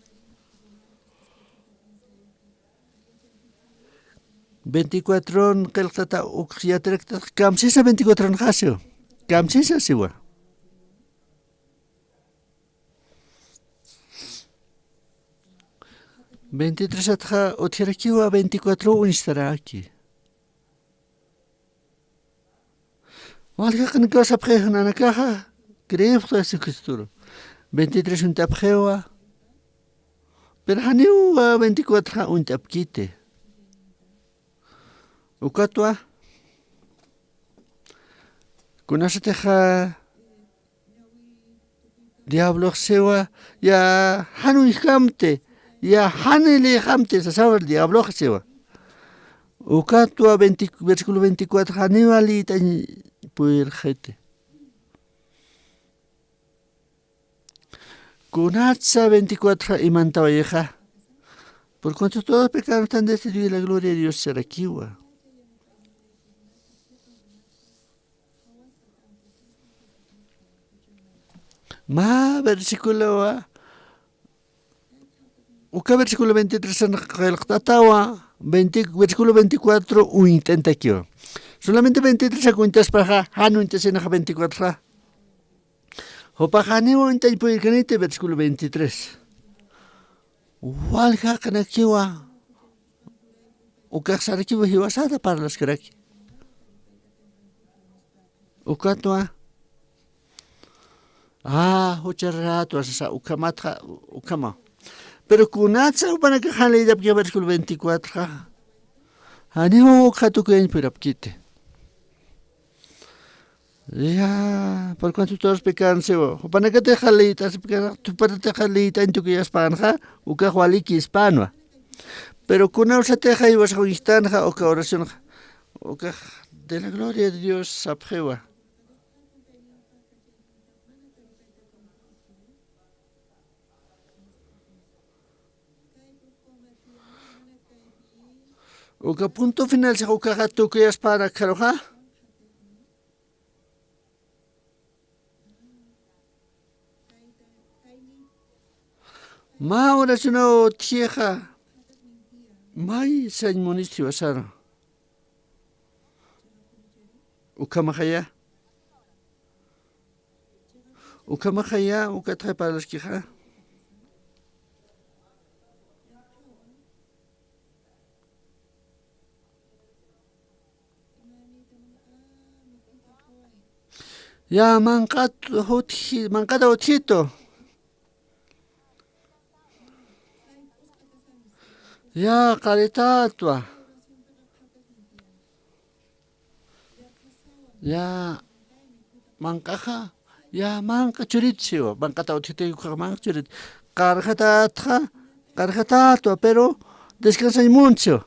Veinticuatron qillqtata uk yatirakta, kamsisa veinticuatron jasiw. Kamsisa siwa. Veintitrés atxa utjirakiwa veinticuatro uñstaraki. Walja jaqinakaw sapxi nanakaxa, creepxta Jesucristoru. Veintitrés uñt'apxiwa. Pero janiwa veinticuatroxa uñt'apkiti. Ukatwa. Kunasatixa Diablox siwa, ya jan uñjkamti, ya jan liyxamti, sasawa Diablox siwa. Ukatwa veinte, versículo veinticuatro, janiwa liyt'añ puyirxiti. Kunatsa veinticuatro imantawayixa. Por cuanto todos pecaron, están destituidos de la gloria de Dios sarakiwa. Mä versículowa, uka versículo veintitrés qillqtatawa, veinte, versículo veinticuatro uñt'antakiwa. Solamente veintitrés uñt'aspaxa, jan uñt'asinaxa veinticuatroxa. Jupax janiw uñt'añ puyirkaniti, versículo veintitrés. Walja jaqinakiwa, ukax sarakiwa jiwasata parlaskaraki. Ukatwa. Ah, jucharatwa sasa ukhamatxa, ukhama. Pero kunatsa jupanakax jan liyt'apki versículo veinticuatroxa. Janiw ukxa tukuyañ puyirapkiti. Ya, por cuanto todos pecaron siwa. Jupanakatixa liyt'asipkarax, jupanakatixa liyt'añ tukuyaspanxa, ukax walikispanwa. Pero kunawsatixa jiwasax uñstanxa, uka oracionxa, ukax de la gloria de Dios sapxiwa. Uka punto final six ukaxa tukuyaspan akharuxa. Mä oracionaw utjixa, may sañ munisti jiwasaru. Ukhamaxaya. Ukhamaxaya, ukatxa parlaskixa. Ya, manq'at utji-, manq'ata utjitu. Ya, qaritatwa. Ya, manq'axa, ya, manq'a churit siwa, manq'ata utjitaykuxa manq'a churit. Qarjatatxa, qarjatatwa, pero descansañ muntsiwa.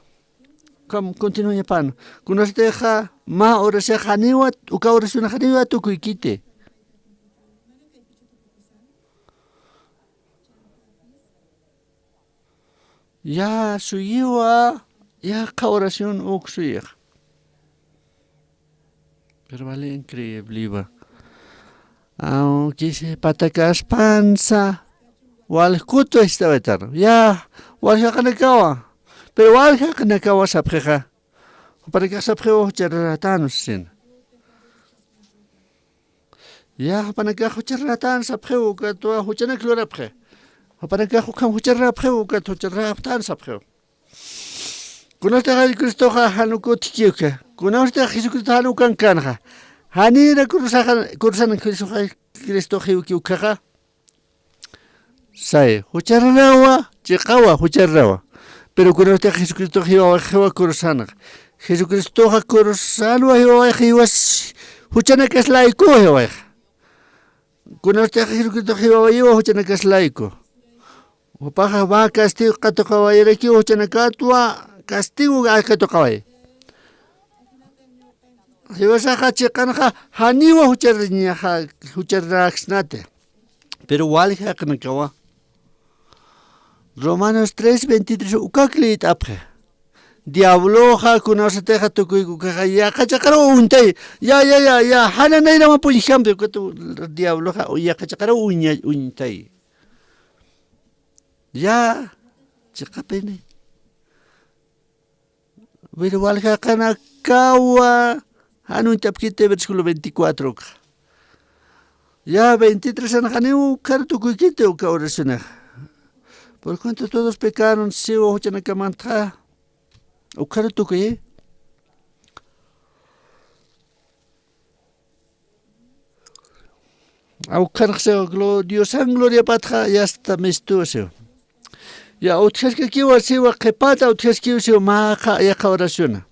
Kam continuañapan. Kunasatixa mä orasax janiwa, uka oracionax janiwa tukuykiti. Ya suyiwa, yaqha oración uk suyix. Pero vale increíble va. Aunque se patakaspansa, walkutwa istawaytan. Ya, walja qanakawa. Pero walja qanakawa sapxixa. Jupanakax sapxiwa juchararatan sin. Ya, jupanakax juchararatan sapxiwa, ukatwa juchanak lurapxi. Jupanakax ukham juchararapxiwa, ukat juchararaptan sapxiwa. Kunasatixa Jesucristoxa jan uk utjkiwka. Kunasatixa Jesucristo jan ukankanxa. Janira kurusaxa, kurusan Jesuxa, Cristox jiwkiwkaxa. Say, juchararawa, chiqawa, juchararawa. Pero kunasatixa Jesucristox jiwawayxiwa kurusanxa. Jesucristoxa kurusanwa jiwawayxiwas, juchanakas laykuwa jiwawayxa. Kunasatixa Jesucristox jiwawayiwa juchanakas layku. Jupaxa mä castigo katuqawayirakiw juchanakatwa castigo katuqaway. Jiwasaxa chiqanxa janiwa juchariñaxa, jucharaksnati. Pero wali jaqinakawa. Romanos tres veintitrés ukak liyt'apxi. Diabloxa kunasatixa tukuykukaxa yaqha chiqaraw uñtay. Ya, ya, ya, ya, jana nayrama puñjampi, ukatu diabloxa yaqha chiqaraw uña-, uñtay. Ya, chiqapini. Pero wali jaqinakawa, jan uñt'apkiti versículo veinticuatro uka. Ya, veintitrés anxaniw ukhar tukuykiti uka oracionax. Por cuanto todos pecaron, siwa juchanakamantaxa, ukhar tukuyi. Awkhanxsiw glo-, Diosan gloriapatxa yasta mistusiw. Ya utjaskakiwa siwa qhipata utjaskiw siw mä qa-, yaqha oraciona.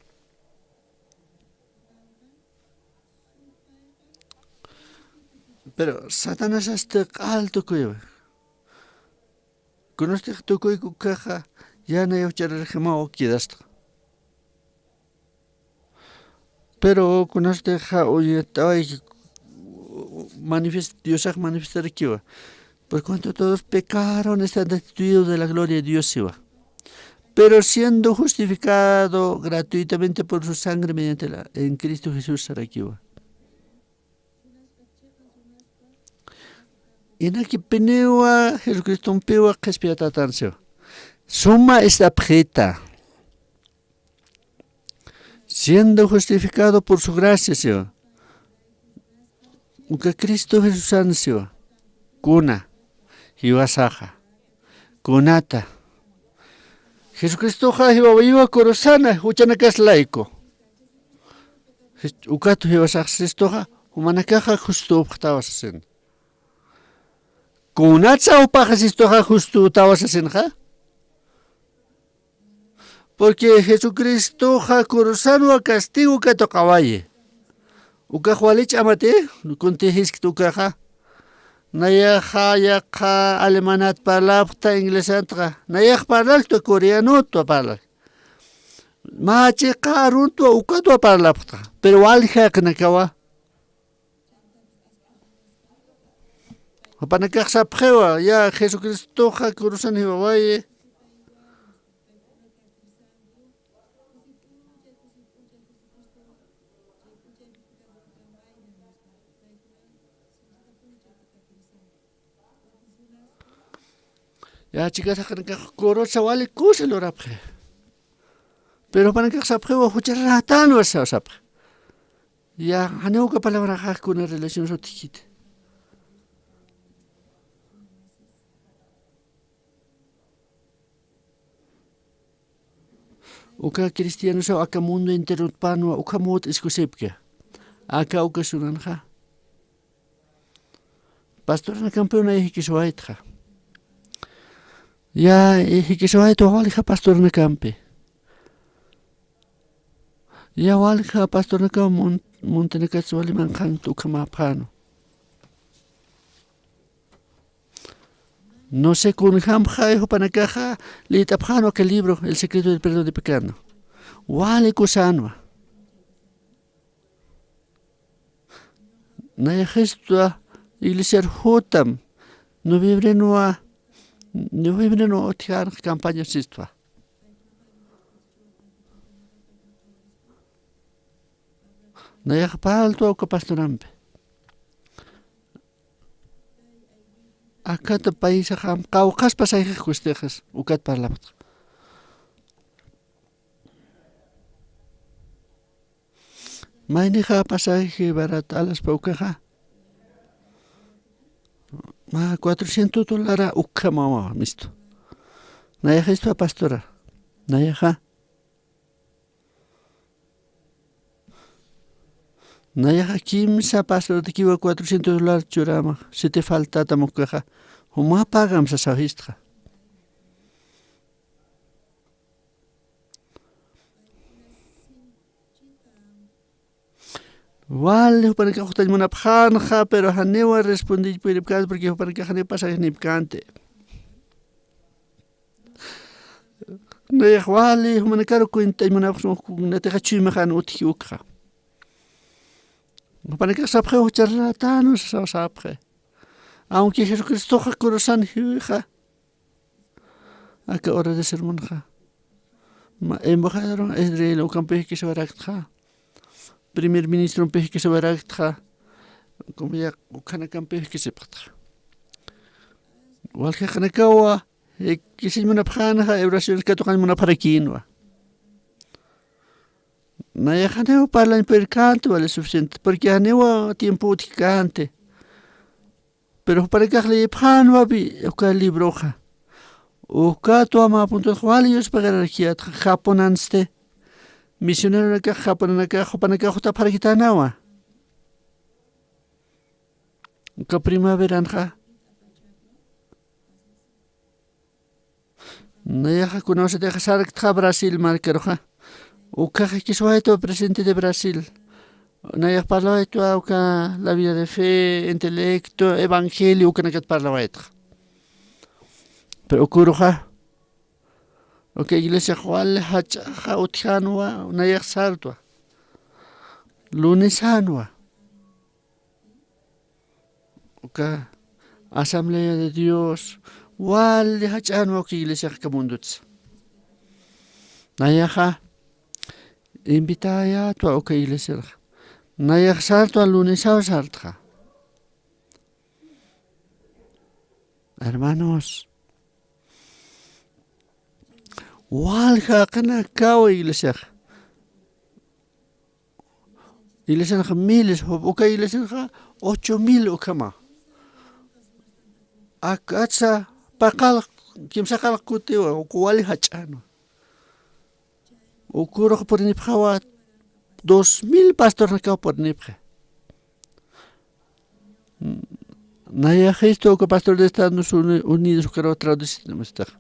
Pero Satanasasti q'al tukuywa. Kunastix tukuyku ukkhaxa, ya nayaw chararximaw quedasta. Pero kunastix uñt'away manifest-, Diosax manifestarakiwa. Por cuanto todos pecaron, están destituidos de la gloria de Dios, siwa. Pero siendo justificado gratuitamente por su sangre mediante la, en Cristo Jesús, sarakiwa. Inakipiniwa Jesucristompiwa qhispiyatatansiwa. Suma ist'apxita. Siendo justificado por su gracia, siwa. Uka Cristo Jesusan siwa. Kuna. Jiwasaxa. Kunata. Jesucristoxa jiwawayiwa kurusana, juchanakas layku. Jis-, ukatu jiwasax sistuxa, jumanakaxa justo upxtawa sasin. Kunatsa jupaxa sistuxa justo utawa sasinxa. Porque Jesucristoxa kurusanwa castigo katuqawayi. Ukax wali ch'amati, kunti jiskta ukaxa. Nayaxa yaqha alemanat parlapxta inglesantxa. Nayax parlaktwa coreanotwa parlak. Mä chiqa aruntwa ukatwa parlapxta. Pero wali jaqinakawa. Jupanakax sapxiwa, ya Jesucristoxa kurusan jiwawayi. Ya, chikas jaqinakax kurusa wali kusa lurapxi. Pero jupanakax sapxiwa, juchararatanwa sa-, sapxi. Ya, janiw uka palabraxax kuna relación utjkiti. Uka cristianosaw aka mundo enterotpanwa, ukham ut'iskusipki. Aka uka sunanxa. Pastoranakampiw nay jikisuwaytxa. Ya, eh, jikisuwaytwa walja pastoranakampi. Ya walja pastornakaw mun-, muntinakats wali manqhant ukhamäpxänu. No sé kunjamxay jupanakaxa liyt'apxänu aka libro, El secreto del perdón de pecado. Wali kusänwa. Nayaxistwa iglesiar jutam, noviembrenwa, noviembrenwa utjänxa campaña sistwa. Nayax parltwa uka pastorampi. Akata paysaxa qawqhas pasayjix kustixas ukat parlapxta. Maynixa pasaje barata alaspa ukaxa. Mä cuatrocientos dólara ukhamawa mistu. Nayaxistwa pastora. Nayaxa. Nayaxa kimsa pastortakiwa cuatrocientos dólar churama, siti faltatam ukaxa. Juma pagam sasawistxa. Wali jupanakax juqtañ munapxänxa, pero janiwa respondiñ puyripkänti, porque jupanakax janiw pasaje nipkänti. Nayax wali jumanakaru cuentañ munapxsma, natixa chuymaxan utji ukxa. Jupanakax sapxi juchar ratänwa sasaw sapxi. Aunque Jesucristoxa cruzan jiwixa. Aka hora de sermonxa. Ma embajador Israel ukampix jikisiwaraktxa. Primer ministrompi jikisiwaraktxa. Como ya ukhanakampi jikisipxtxa. Walja qanakawa, eh, jikisiñ munapxänxa, oraciones katuqañ munapxarakïnwa. Nayax janiw parlañ purirkänti wali suficiente, porque janiwa tiempo utjkänti. Pero jupanakax leepxänwa bi uka libroxa. Ukatwa mä puntox wali yuspagararakiät japonansti. Misioneronakax japonanakax jupanakax jutapxarakitänawa. Uka primaveranxa. Nayaxa kunawsatix sarktxa Brasil markaruxa. Ukax jikisiwaytwa presidente de Brasil. Nayax parlawaytwa uka la vida de fe, intelecto, evangelio, ukanakat parlawaytxa. Pero uküruxa. Uka iglesiax wali jach'axa utjänwa, nayax sartwa. Lunesänwa. Uka Asamblea de Dios, wali jach'änwa uka iglesiaxa aka mundutsa. Nayaxa invitayätwa uka iglesiaxa. Nayax sartwa, lunesaw sartxa. Hermanos, walja qanakawa iglesiaxa. Iglesianxa miles, uka iglesianxa ocho mil ukhama. Akatsa paqal, kimsaqal kutiwa, uka wali jach'änwa. Ukürux purinipxawa, dos mil pastornakaw purinipxi. Nayaxistu uka pastor de Estados Uni-, Unidos ukaruw traducit namastix.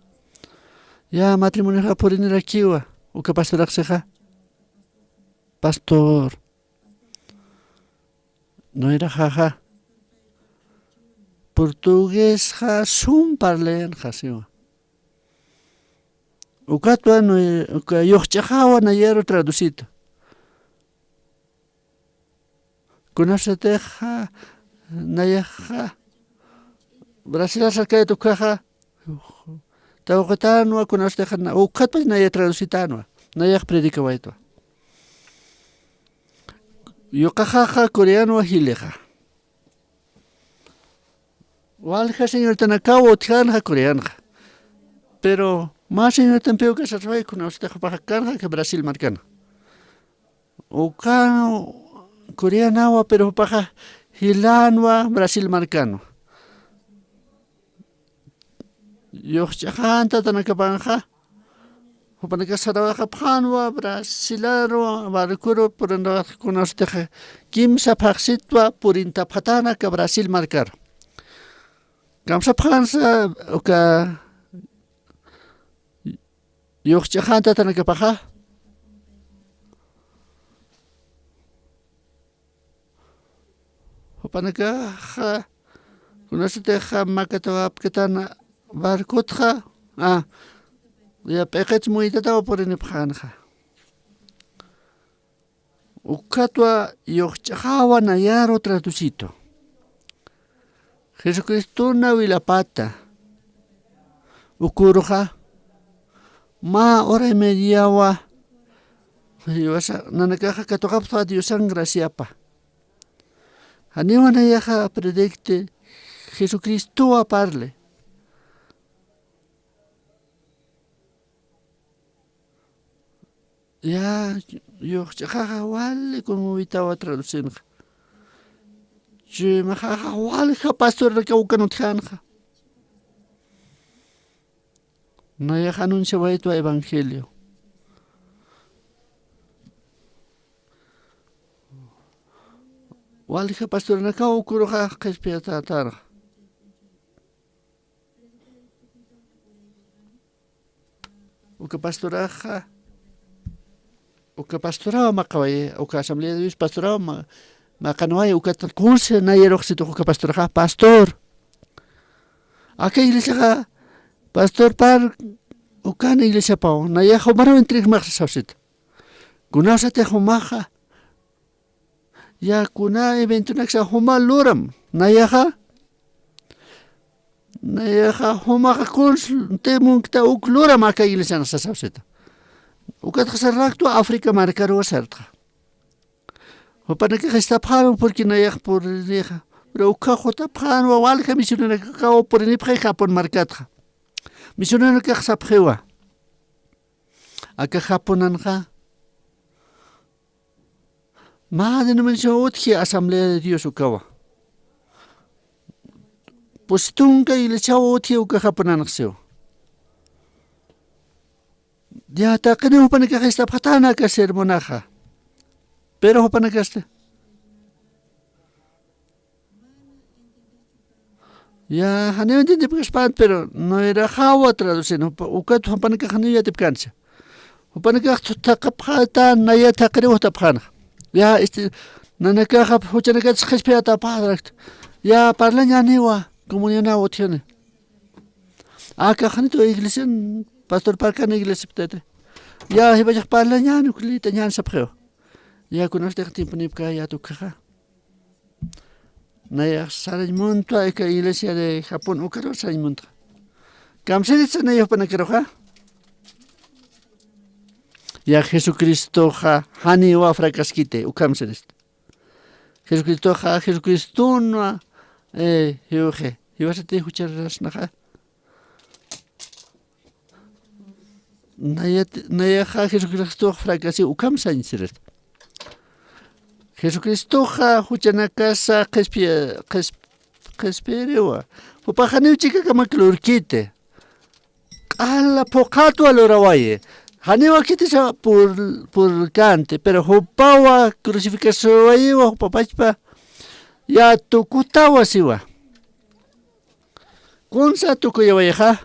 Ya matrimonioxa purinirakiwa, uka pastoraxsixa. Pastor. Noyraxaxa. Portuguesxa sum parlayanxa siwa. Ukatwa noy-, uka yuxch'axawa nayaru traducita. Kunasatixa, nayaxa, Brasil sarkayta ukaxa, tawqitänwa, kunasatixa, na-, ukatpach naya traducitänwa, nayax predicawaytwa. Yuqaxaxa, coreanwa, jilixa. Walja señoritanakaw utjänxa coreanxa. Pero mä señoritampiw casarway, kunasatixa jupaxa kanxa aka Brasil markana. Uka coreanawa, pero jupaxa jilänwa Brasil markanwa. Yuxch'axan tatanakapanxa, jupanakax sarawayapxänwa Brasilaru, barcoru purinapxi, kunasatixa kimsa phaxsitwa purintapxatäna aka Brasil markaru. Kamsapxänsa uka yuxch'axan tatanakapaxa. Jupanakaxa, kunasatixa makatawapkatana barcotxa, a, ya p'iqit muytataw purinipxänxa. Ukatwa yuqch'axawa nayaru traducitu. Jesucristona wilapata. Ukuruxa. Mä hora y mediawa. Jiwasa nanakaxa katuqapxta Diosan graciapa. Janiwa nayaxa predicte Jesucristowa parle. Ya, yuqch'axaxa wali conmovitawa traducinxa. Chuymaxaxa walja pastorarakaw ukan utjänxa. Nayax anunciawaytwa evangelio. Walja pastorarakaw ukuruxa qhispiyatätanxa. Uka pastoraxa, uka pastorawa maqaway, uka Asamblea de Dios pastorawa ma-, maqanway, ukat kunsa nayaruxsitux uka pastoraxa, pastor. Aka iglesiaxa, pastor par, ukan iglesiapaw, nayax jumaru entregmax sasawsita. Kunasatix jumaxa, ya kuna eventonaksa juma luram, nayaxa. Nayaxa jumaxa kuns te munkta uk luram aka iglesian sasawsita. Ukatxa sarraktwa África markaruwa sartxa. Jupanakax istapxänwa porque nayax purinixa. Pero ukxa jutapxänwa walja misioneronakaw purinipxi Japón markatxa. Misioneronakax sapxiwa. Aka Japonanxa. Mä denominación utji Asamblea de Dios ukawa. Pues tunka iglesiawa utji uka Japonanxsiwa. Ya taqiniw jupanakax istapxatäna aka sermonaxa. Pero jupanakasti. Ya, janiw entiendipkaspan, pero nayraxawa traducin, jupa-, ukat jupanakax janiw yatipkansa. Jupanakax thaqapxata, naya thaqiriw jutapxänxa. Ya, este, nanakaxa juchanakatsa qhispiyataparakta. Ya, parlañäniwa, comunionaw utjani. Akax janitu iglesian, pastor parkan iglesiaptati. Ya, jiwasax parlañäni, uklita ñän sapxiwa. Ya, kunastix tiemponipkayät ukhaxa. Nayax sarañ muntwa aka iglesia de Japón ukaru sarañ muntxa. Kamsirista nayax jupanakaruxa. Ya Jesucristoxa janiwa fracaskiti, ukamsirista. Jesucristoxa, Jesucristonwa, eh, jiwxi, jiwasati jucharasnaxa. Nayat-, nayaxa Jesucristox fracasiw ukham sañ sirista. Jesucristoxa juchanakasa qhispia-, qhisp-, qhispiriwa. Jupax janiw chikakamak lurkiti. Q'ala phuqhatwa lurawayi. Janiwa khitisa pur-, purkanti. Pero jupawa crucificasiwayiwa, jupapachpa. Ya tukutawa siwa. Kunsa tukuyawayixa.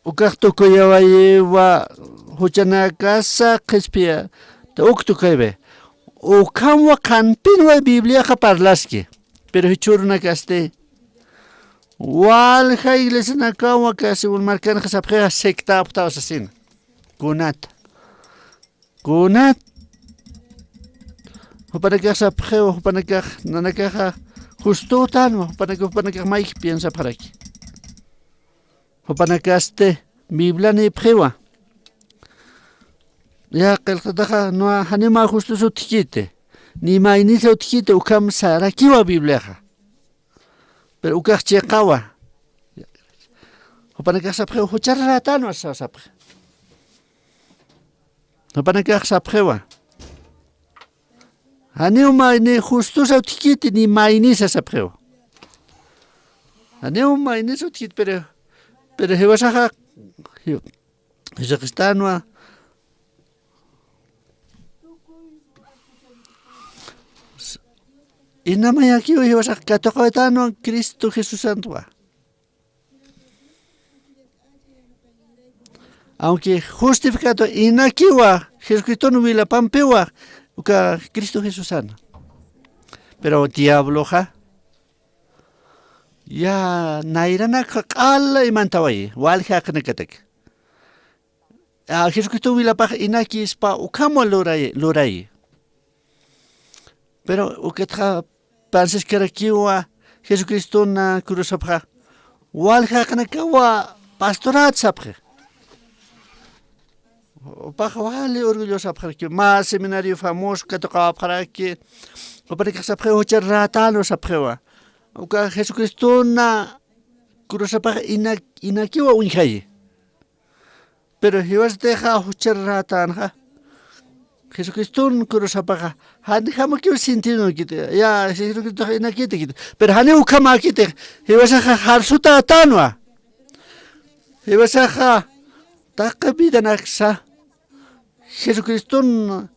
Ukax tukuyawayiwa juchanakasa qhispiya, ta uk tukaywi. Ukhamwa qhanpinwa Bibliaxa parlaski. Pero jichhürunakasti. Walja iglesianakawa kasi un markanxa sapxixa sectapxtaw sasina. Kunata. Kunat. Jupanakax sapxiwa, jupanakax, nanakaxa justotanwa, jupanakax, jupanakax mayki piensapxaraki. Jupanakasti, Biblia nipxiwa. Ya, qillqtataxa, no, janima justos utjkiti, ni maynisa utjkiti, ukham sarakiwa Bibliaxa. Pero ukax chiqawa. Jupanakax sapxiwa, jucharatanwa sa-, sapxi. Jupanakax sapxiwa. Janiw mayni justosa utjkiti ni maynisa sapxiwa. Janiw maynisa utjkiti, pero, pero jiwasaxa, ji-, Jesucristanwa. Inamayakiw jiwasax katuqawaytanwa Cristo Jesusantwa. Aunque justificado inakiwa, Jesucriston wilapampiwa, uka Cristo Jesusana. Pero diabloxa, ya nayranakxa q'ala imantawayi, walja jaqinakatak. a, Jesucristo wilapax inakispa ukhama luray, luray. Pero ukatxa pansiskarakiwa Jesucristona cruzapxa, waljaqnakawa pastorat sapxi. Jupax wali orgullo sapxaraki, mä seminario famoso katuqawapxaraki, jupanakax sapxi juchar rätänwa sapxiwa. Uka Jesucristona cruzapax inak-, inakiwa uñjayi. Pero jiwasatixa juchar rätänxa, Jesucriston cruzapaxa, janjamakiw sentido kiti, ya, Jesucristox inakiti kiti. Pero janiw ukhamäkiti, jiwasaxa jarsutätänwa. Jiwasaxa taqi vidanaksa Jesucriston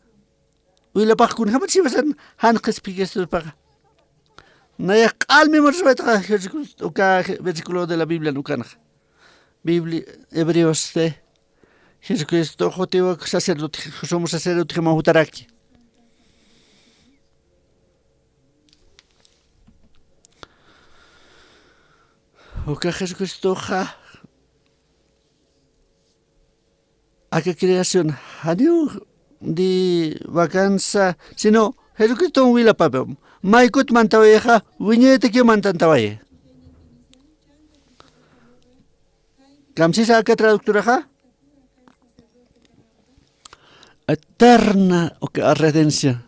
wilapax kunjämati jiwasan jan qhispiyasirpaxa. Nayax q'al memorizawaytaxa Jesucristo, uka je-, versículo de la Biblia ukanxa. Biblia, Hebreos de Jesucristo jutiwa sacerdote, sumo sacerdote jama jutaraki. Uka Jesucristoxa aka creación, janiw di vacanza, sino Jesucriston wilapapim. Maykut mantawayixa, wiñaytakiw mantantawayi. Kamsisa aka traductoraxa, eterna, uka redención.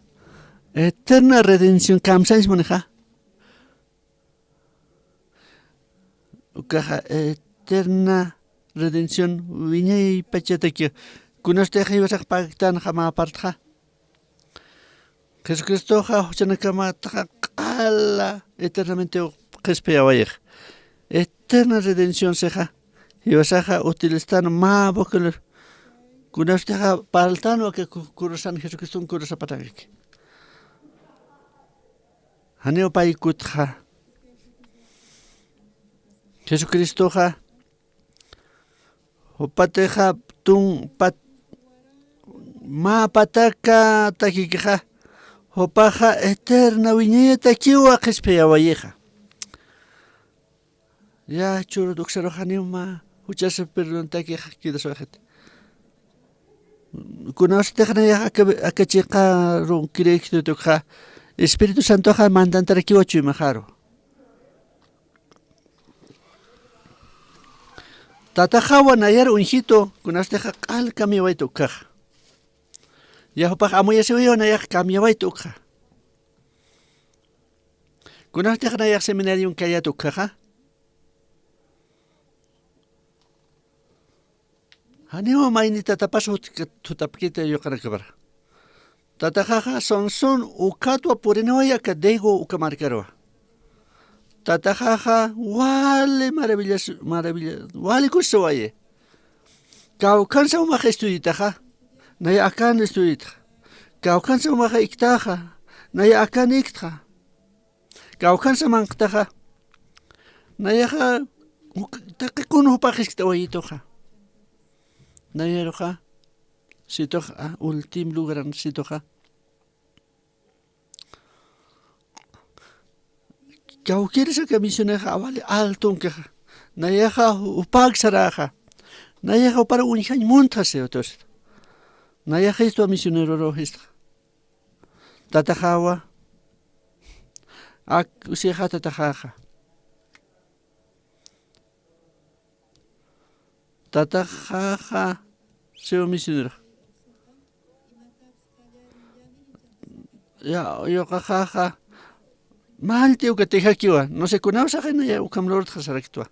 Eterna redención, kamsañs munixa. Ukaxa eterna redención wiñay pachataki. Kunastix jiwasax paktanxa mä partxa. Jesucristoxa juchanakamataxa q'ala eternamente qhispiyawayix. Eterna redención sixa. Jiwasaxa utiliztan mä vocabulario. Kunastixa parltan waka ku-, kurusan Jesucriston kurusapatankaki. Janiw paykutxa. Jesucristoxa, jupatixa tun pat-, mä pataka takikixa, jupaxa eterna wiñayatakiwa qhispiyawayixa. Ya, churut uksaruxa janiw mä juchasa perdontakixa quedaswaxit. Kunasatix nayax aka, aka chiqa run creektutukxa, Espíritu Santoxa mandantarakiwa chuymaxaru. Tataxawa nayar uñjitu, kunastixa q'al cambiawayta ukxaxa. Ya jupax amuyasiwayiwa nayax cambiawayta ukxa. Kunastix nayax seminarion kayat ukxaxa. Janiw mayni tatapas jut-, jutapkita yuqanakapara. Tataxaxa Sansón ukatwa purinawaya aka Dago uka markarwa. Tataxaxa wali maravillas, maravilla, wali kusisawayi. Kawkhansa umaxa estuditaxa, naya akan estuditaxa. Kawkhansa umaxa iktaxa, naya akan iktxa. Kawkhansa manqtaxa, nayaxa uk-, taqi kun jupax jiskt'awayituxa. Nayaruxa, situxa, último lugaran situxa. Kawkirsa aka misionexa wali altonkaxa. Nayaxa jupak saraxa. Nayaxa jupar uñjañ muntxa siwatusit. Nayaxa jistwa misioneroru jistxa. Tataxawa. Ak, usixa tataxaxa. Tataxaxa, siw misionero. Ya, yuqaxaxa. Mallt'i uka tijakiwa. No sé, kunawsaxay naya ukham lurtxa saraktwa.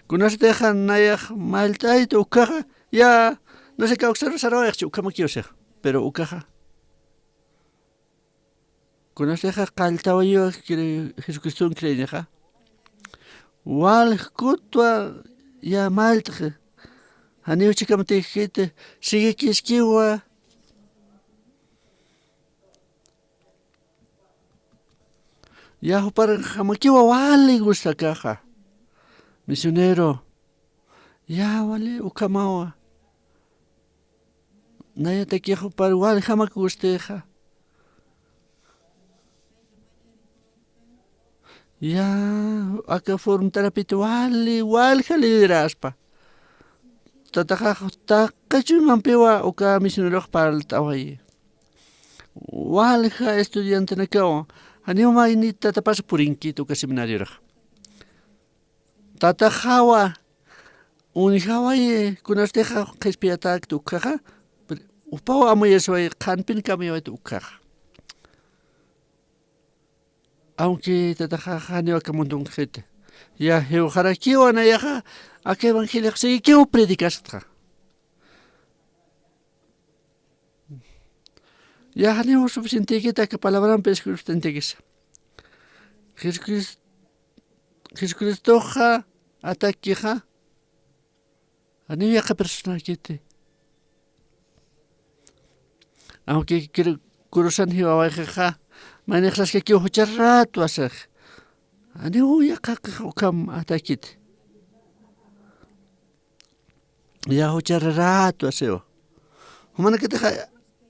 Kunasatixa nayax mallt'ayta ukxaxa. Ya, no sé, kawksaru sarawayxchi ukhamakiw sixa. Pero ukxaxa. Kunasixa qalltawayiwa cre-, Jesucriston creenixa. Waljkutwa ya mallt'xi. Janiw chikamatixkiti, siguikiskiwa. Ya juparjamakiwa wali gustakaxa. Misionero. Ya wali ukhamawa. Nayatakix jupar wali jamak gustixa. Ya aka furmt'arapit wali, walja lideraspa. Tataxax taqi chuymampiwa uka misionerux parlt'awayi. Walja estudiantenakawa, janiw maynit tatapasa purinkit uka seminariorax. Tataxawa, uñjawayi kunartixa qhispiyatäkti ukhaxa, jupaw amuyaswayi qhanpin kamiyawayta ukhaxa. Aunque tataxaxa janiw aka muntunkxiti. Ya, jiwxarakiwa nayaxa, aka evangeliox siguikiw predicasktxa. Ya, janiw suficientekiti aka palabrampi escribirtantekisa. Jesucris-, Jesucristoxa atakixa, janiw yaqha personakiti. Aunque kir-, kurusan jiwawayxixa, maynix saskakiw jucha rato asix. Janiw yaqhaqix ukham atakiti. Ya jucha rato asiwa. Jumanakatixa,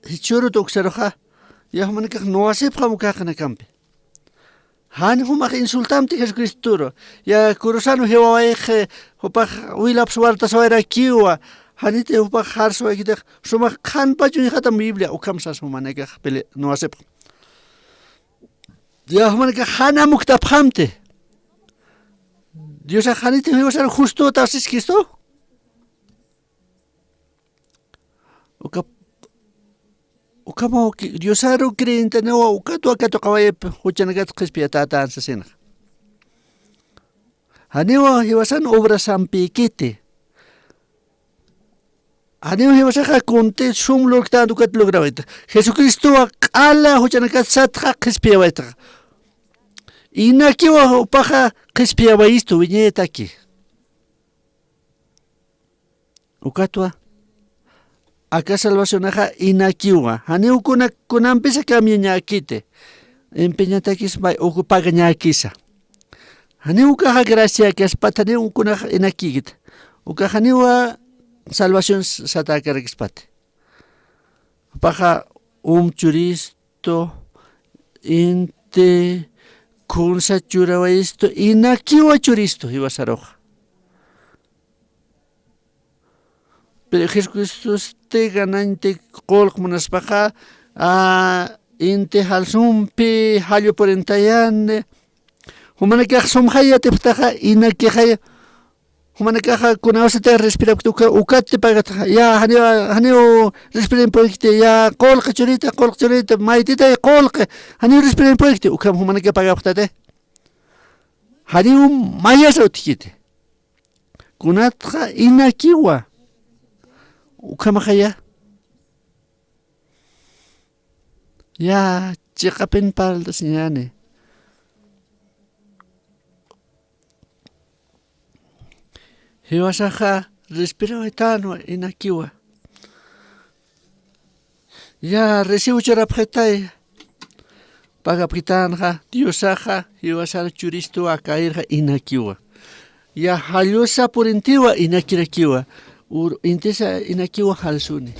jichhürut uksaruxa, ya jumanakax nuwasipxam uka jaqinakampi. Jan jumax insultamti Jesucristoru. Ya kurusan jiwawayxi, jupax wilapsa wartasawayrakiwa. Janiti jupax jarsuwaykitix, sumax qhanpach uñjatam Biblia, ukham sas jumanakax pele-, nuwasipxam. Ya jumanakax jan amuktapxamti. Diosax janiti jiwasaru justuta siskistu. Uka, ukhamaw ki-, Diosaru creyenteniwa ukatwa katuqawayip juchanakat qhispiyatätan sasinxa. Janiwa jiwasan obrasampïkiti. Janiw jiwasaxa kunti sum lurktanti ukat lograwayta. Jesucristowa q'ala juchanakat satxa qhispiyawaytaxa. Inakiwa jupaxa qhispiyawayistu wiñayataki. Ukatwa, aka salvacionaxa inakiwa. Janiw kuna-, kunampisa cambiañäkiti. Empeñatakis may uku pagañäkisa. Janiw ukaxa gracia kaspat, janiw kunax inakïkit. Ukax janiwa salvación s-, satäkarakispat. Jupaxa um churistu, inti, kunsa churawayistu, inakiwa churistu, jiwasaruxa. Pero Jesucristosti ganañti qullq munaspaxa, a, inti jalsumpi jallu purintayani. Jumanakax sumxay yatipxtaxa, inakixay, jumanakaxa kunawsati respirakti uka, ukatti pagatxa. Ya, janiw, janiw respirañ puykti, ya, qullqi churita, qullqi churita, maytitay qullqi, janiw respirañ puykti, ukham jumanakax pagapxtati. Janiw mayasa utjkiti. Kunatxa inakiwa. Ukhamaxaya. Ya, chiqapin parlt'asiñäni. Jiwasaxa respirawaytanwa inakiwa. Ya, recibo churapxitay. Pagapkitänxa, Diosaxa, jiwasar churistuwa, kayirxa inakiwa. Ya, jallusa purintiwa, inakirakiwa. Ur-, intisa inakiwa jalsuni.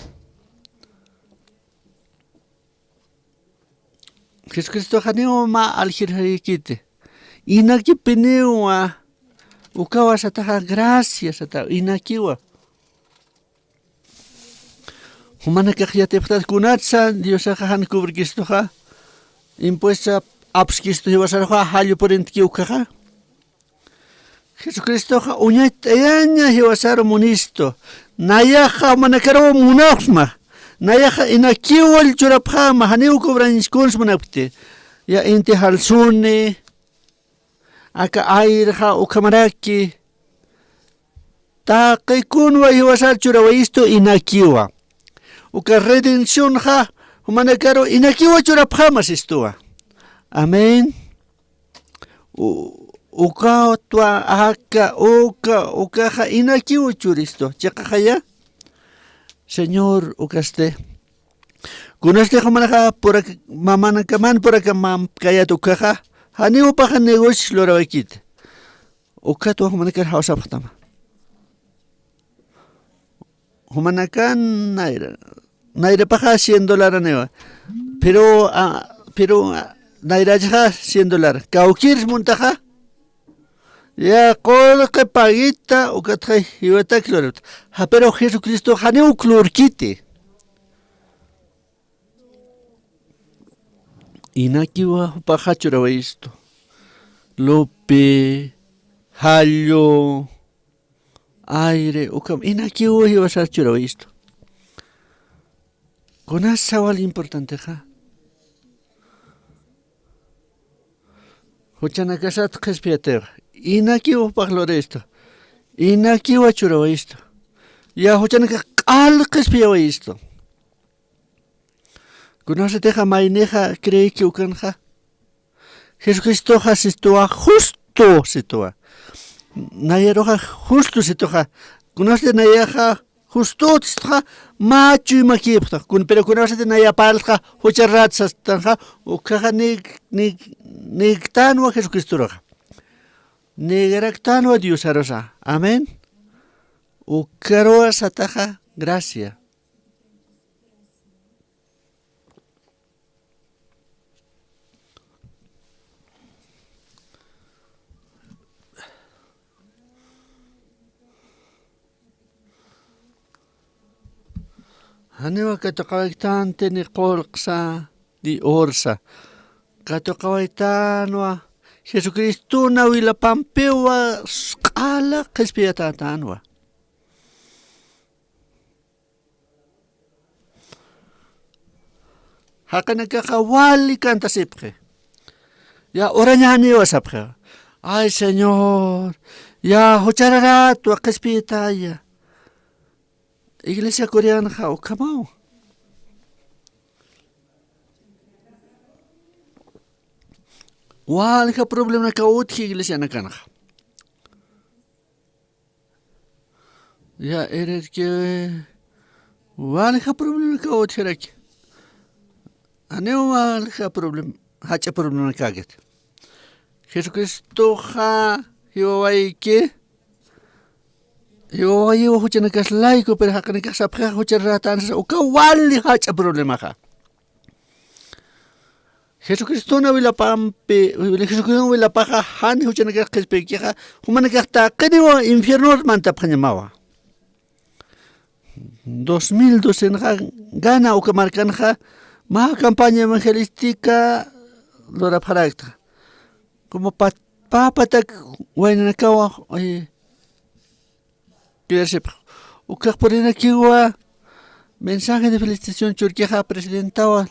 Jesucristoxa janiw mä aljirxaykiti. Inakipiniwa, ukawa sataxa gracias sata, inakiwa. Jumanakax yatipxtat kunatsa Diosaxa jan cobrkistuxa, impuesta apskistu jiwasaruxa, jallu purintki ukaxa. Jesucristoxa uñacht'ayaña jiwasaru munistu. Nayaxa jumanakaruw munapxsma. Nayaxa inakiwall churapxäma, janiw cobrañskuns munapkti. Ya inti jalsuni, aka ayrxa ukhamaraki. Taqi kunwa jiwasar churawayistu inakiwa. Uka redencionxa jumanakaru inakiwa churapxäma sistuwa. Amén. U-, ukatwa aka, uka, ukaxa inakiw churistu. Chiqaxaya, Señor, ukasti. Kunasti jumanaxa purak-, mamanakaman purakamamkayät ukaxa, janiw jupaxa negocio lurawaykiti. Ukatwa jumanakar jawsapxtama. Jumanakan nayra, nayrapaxa cien dolaraniwa. Pero, a, pero, a, nayrachaxa cien dolar. Kawkir muntaxa, Ya qullqi paguita, ukatxa jiwatak lurapta. Ja, pero Jesucristo janiw uk lurkiti. Inakiwa jupaxa churawayistu. Lupi, jallu, aire, ukham inakiwa jiwasa churawayistu. Kunasa wal importantexa. Juchanakasat qhispiyatixa. Inakiwa jupax lurayistu. Inakiwa churawayistu. Ya juchanakax q'al qhispiyawayistu. Kunasatixa maynixa creeyki ukanxa. Jesucristoxa situwa justo situwa. Nayaruxa justo situxa. Kunasati nayaxa justo utistxa, mä chuymakipxtax. Kun, pero kunasati naya parltxa, jucharrat sastanxa, ukhaxa nig, nig, nigtanwa Jesucristoruxa. Nigraktanwa Diosarusa. Amén. Ukaruwa sataxa gracia. Janiwa katuqawayktänti ni qullqsa ni ursa. Katuqawaytänwa Jesucristona wilapampiwa q'ala qhispiyatätänwa. Jaqinakaxa wali kantasipxi. Ya urañäniwa sapxi. Ay, Señor, ya juchararatwa qhispiyitaya. Iglesia coreanxa ukhamaw. Walja problemanakaw utji iglesianakanxa. Ya, erirki, walja problemanakaw utjaraki. Janiw walja problem, jach'a problemanakakit. Jesucristoxa jiwawayki, jiwawayiwa juchanakas layku, pero jaqinakax sapxixa jucharatätan sasa, uka wali jach'a problemaxa. Jesucristona wilapampi, Jesucristona wilapaxa jan juchanakax qhispiykixa, jumanakax taqiniwa infiernor mantapxañamawa. Dos mil docenxa gana uka markanxa, mä campaña evangelística lurapxarakta. Como pat-, pä patak waynanakawa, eh, Pidarsipx. Ukax purinakiwa mensaje de felicitación churkixa presidentawa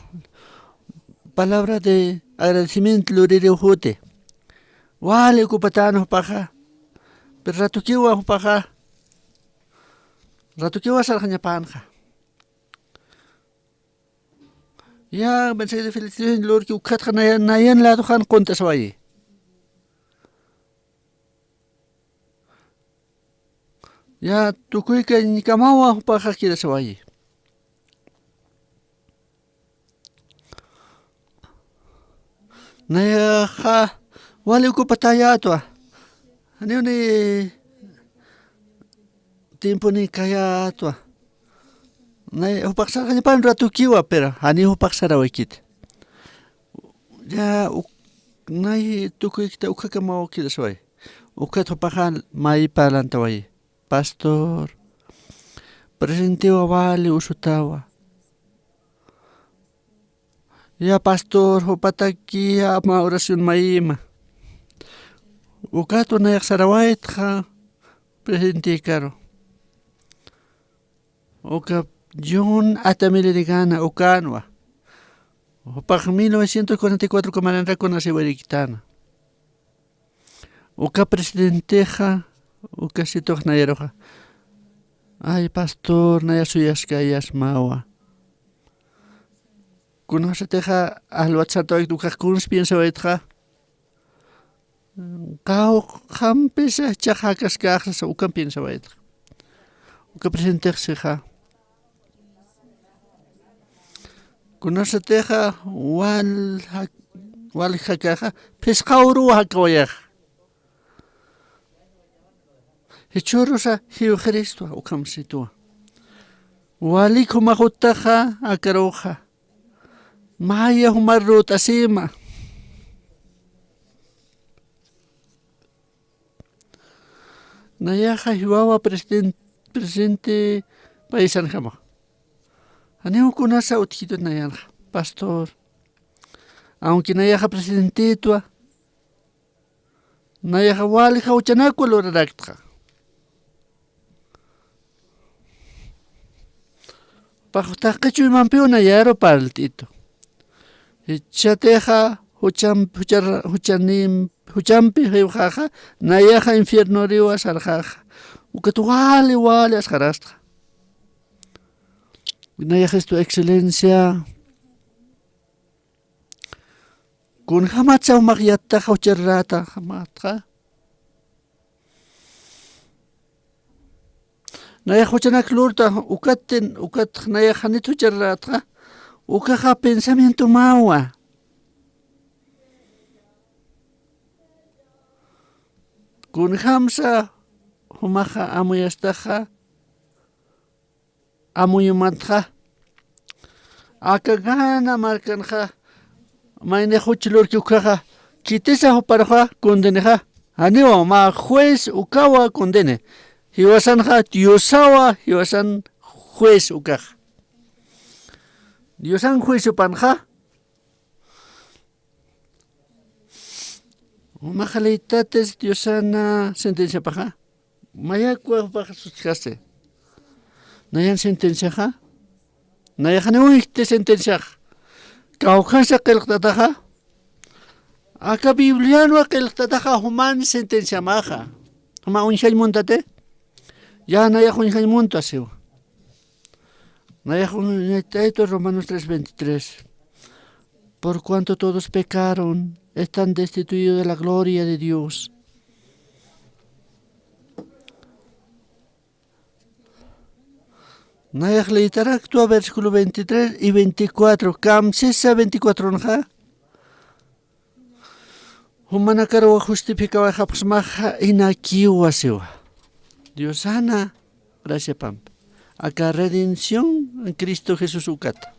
palabra de agradecimiento luririw juti. Wali ocupatän jupaxa. Pero ratukiwa jupaxa. Ratukiwa sarxañapänxa. Ya mensaje de felicitación lurki ukatxa nayan, nayan ladoxan qunt'asawayi. Ya tukuykañkamawa jupaxa kidasawayi. Nayaxa wali ocupatayätwa. Janiw ni tiempo ni kayätwa. Nay jupax sarxañapan ratukiwa, pero janiw jupax sarawikit. Ya, uk-, nay tukuykta ukhakamaw kidasaway. Ukat jupaxa may parlantawayi. Pastor, presentiwa wali usutawa. Ya pastor, jupataki ama oración mayima. Ukatwa nayax sarawaytxa presidentekaru. Uka John Atamilirigana ukanwa. Jupax mil novecientos cuarenta y cuatro kamaranrakuna siwirikitana. Uka presidentexa, uka situx nayaruxa. Ay, pastor, naya suyaskayasmawa. Kunasatixa alwat sartawaykt ukax kuns piensawaytxa. Qawqhampisa chaxakaskaxsa ukan piensawaytxa. Uka presidentex sixa. Kunasatixa wal jak-, wal jakaxa, phisqawruwa jakawayaxa. Jichhürusa jiwxiristwa, ukhamsitwa. Walik jumax uttaxa, akaruxa. Maya jumar rut'asima. Nayaxa jiwawa president-, presidente paisanjama. Janiw kunasa utjkitut nayanxa, pastor. Aunque nayaxa presidentetwa, nayaxa wali jawchanakwa luraraktxa. Pax taqi chuymampiw nayaru parlt'itu. Jichhatixa jucham-, juchar-, juchanim-, juchampi jiwxaxa, nayaxa infiernoriwa sarxaxa. Ukat wali, wali asxarastxa. Nayaxistu excelencia. Kunjamatsa jumax yattaxa jucharrata jamatxa. Nayax juchanak lurta, ukatin, ukat nayax janit jucharratxa, ukaxa pensamientomawa. Kunjamsa jumaxa amuyastaxa, amuyumatxa. Aka Gana markanxa, maynix juch lurki ukaxa, khitisa juparuxa condenexa. Janiwa, mä juez ukawa condene. Jiwasanxa Diosawa, jiwasan juez ukaxa. Diosan juez jupanxa. Jumax leytatis Diosana sentenciapaxa. Mayakwa jupax sustjasi. Nayan sentenciaxa. Nayax janiw uñjti sentenciax. Kawkhasa qillqtataxa. Aka Biblianwa qillqtataxa juman sentenciamaxa. Juma uñjañ muntati. Ya nayax uñjañ muntwa siwa. Nayax uñt'aytu Romanos tres veintitrés. Por cuanto todos pecaron, están destituidos de la gloria de Dios. Nayax leytaraktwa versículo veintitrés y veinticuatro. Kamsisa veinticuatronxa. Jumanakaruwa justificawayxapxsmaxa inakiwa siwa. Diosana graciapampi. Aka redención en Cristo Jesús ukata.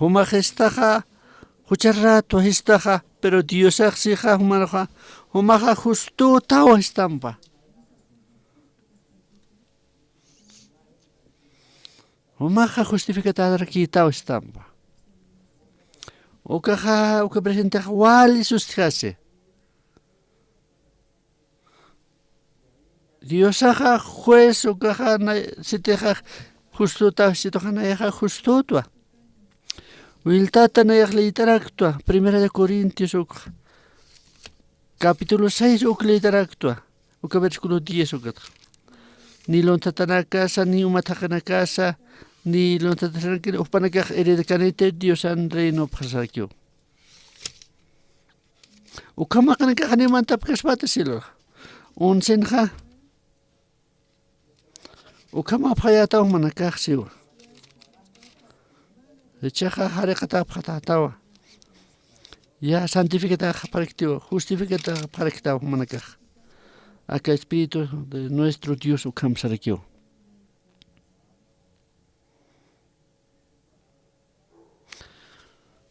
Jumax jistaxa, jucharratwa jistaxa, pero Diosax sixa jumaruxa, jumaxa justutawa jistampa. Jumaxa justificatarakïtaw jistampa. Ukaxa, uka presentexa wali sustjasi. Diosaxa juez ukaxa na-, sitixa justutaw, situxa nayaxa justutwa. Wiltata nayax leytaraktwa, Primera de Corintios ukxa. Capítulo seis uk leytaraktwa. Uka versículo diez ukatxa. Ni lunthatanakasa, ni umat jaqinakasa, ni lunthatanakir jupanakax heredakaniti Diosan reinopxasarakiw. Ukham jaqinakax ni mantapkaspati cielo. Oncenxa. Ukham apxayätaw jumanakax siwa. Jichhaxa jariqatapxatätawa. Ya santificatapxaraktiwa, justificatapxaraktaw jumanakax. Aka Espíritu de nuestro Dios ukham sarakiw.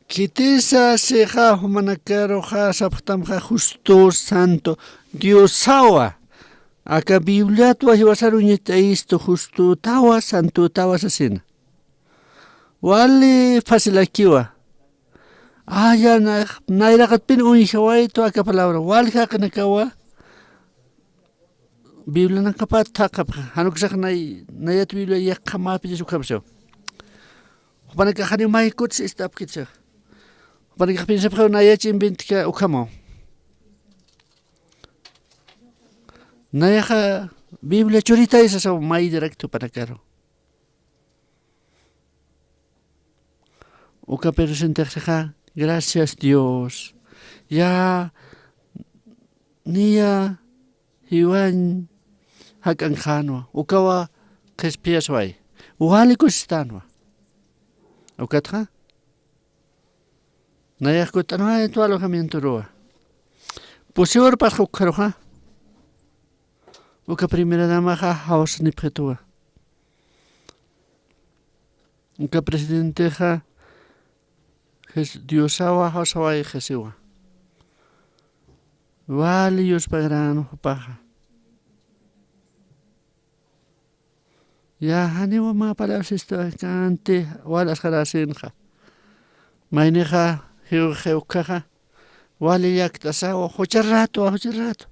Khitisa sixa jumanakaruxa sapxtamxa justo santo Diosawa. Aka Bibliatwa jiwasaru ñit'ayistu justutawa, santotawa sasina. Wali facilakiwa. Aya, na-, nayraqatpin uñjawaytu aka palabra. Wali jaqinakawa. Biblianakapat thaqhapxa, jan uksax nay-, nayat Biblia yaqhamäpis ukhamsiw. Jupanakax janiw maykutsa ist'apkitsa. Jupanakax piensapxiw nayach inventka ukhamaw. Nayaxa Biblia churitay sasaw may directo jupanakaru. Uka presentex sixa, gracias Dios. Ya niya jiwañ jak'ankxänwa, ukawa qhispiyasway. Wali kusistänwa. Ukatxa, nayax kutt'anwaytwa alojamientoruwa. Pusiwar pasxa ukxaruxa. Uka primera damaxa jawsanipxituwa. Uka presidentexa Jes-, Diosawa jawsawayxasiwa. Wali yuspagran jupaxa. Ya, janiwa mä palabras istu kanti wal asqarasinxa. Maynixa jiwxi ukhaxa wali llakt'asawa jucha rato, jucha rato.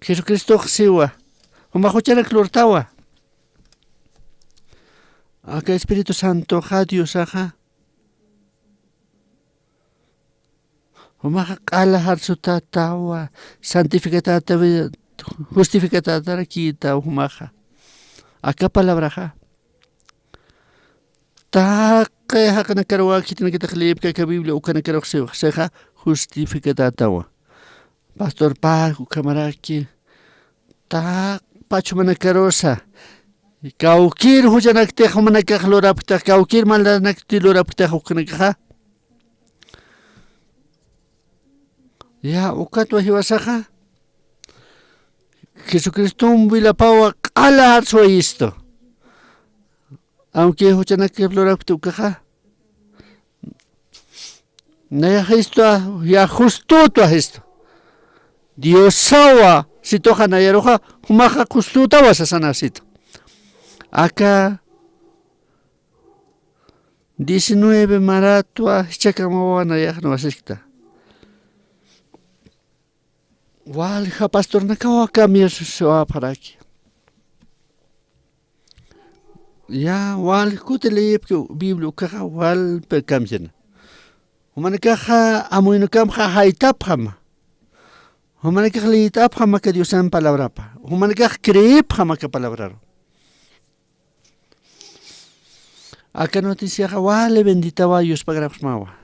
Jesucristox siwa, juma juchanak lurtawa. Aka Espíritu Santoxa Diosaxa jumaxa q'ala jarsutätawa, santificatätawi, justificatätarakïtaw jumaxa. Aka palabraxa. Taqi jaqinakaruwa khitinakatix liyipki aka Biblia ukanakarux sixa justificatätawa. Pastor Park ukhamaraki. Taqpach jumanakarusa. Kawkïr juchanaktix jumanakax lurapktix, kawkïr maldanakti lurapktix ukhanakaxa. Ya, ukatwa jiwasaxa. Jesucristom wilapawa q'ala jarsuwayistu. Aunque juchanakip lurapkti ukaxa. Nayaxistwa, ya justutwa jistu. Diosawa, situxa nayaruxa, jumaxa justutawa sasanasitu. Aka diecinueve maratwa jichhakamawa nayaxna wasiskta. Walja pastornakawa cambiar suwapxaraki. Ya, wal kuti liyipki Biblia ukaxa walpi cambiana. Jumanakaxa amuynukamxa jaytapxama. Jumanakax liyt'apxama aka Diosan palabrapa. Jumanakax creepxama aka palabraru. Aka noticiaxa wali benditawa, yuspagrapxsmawa.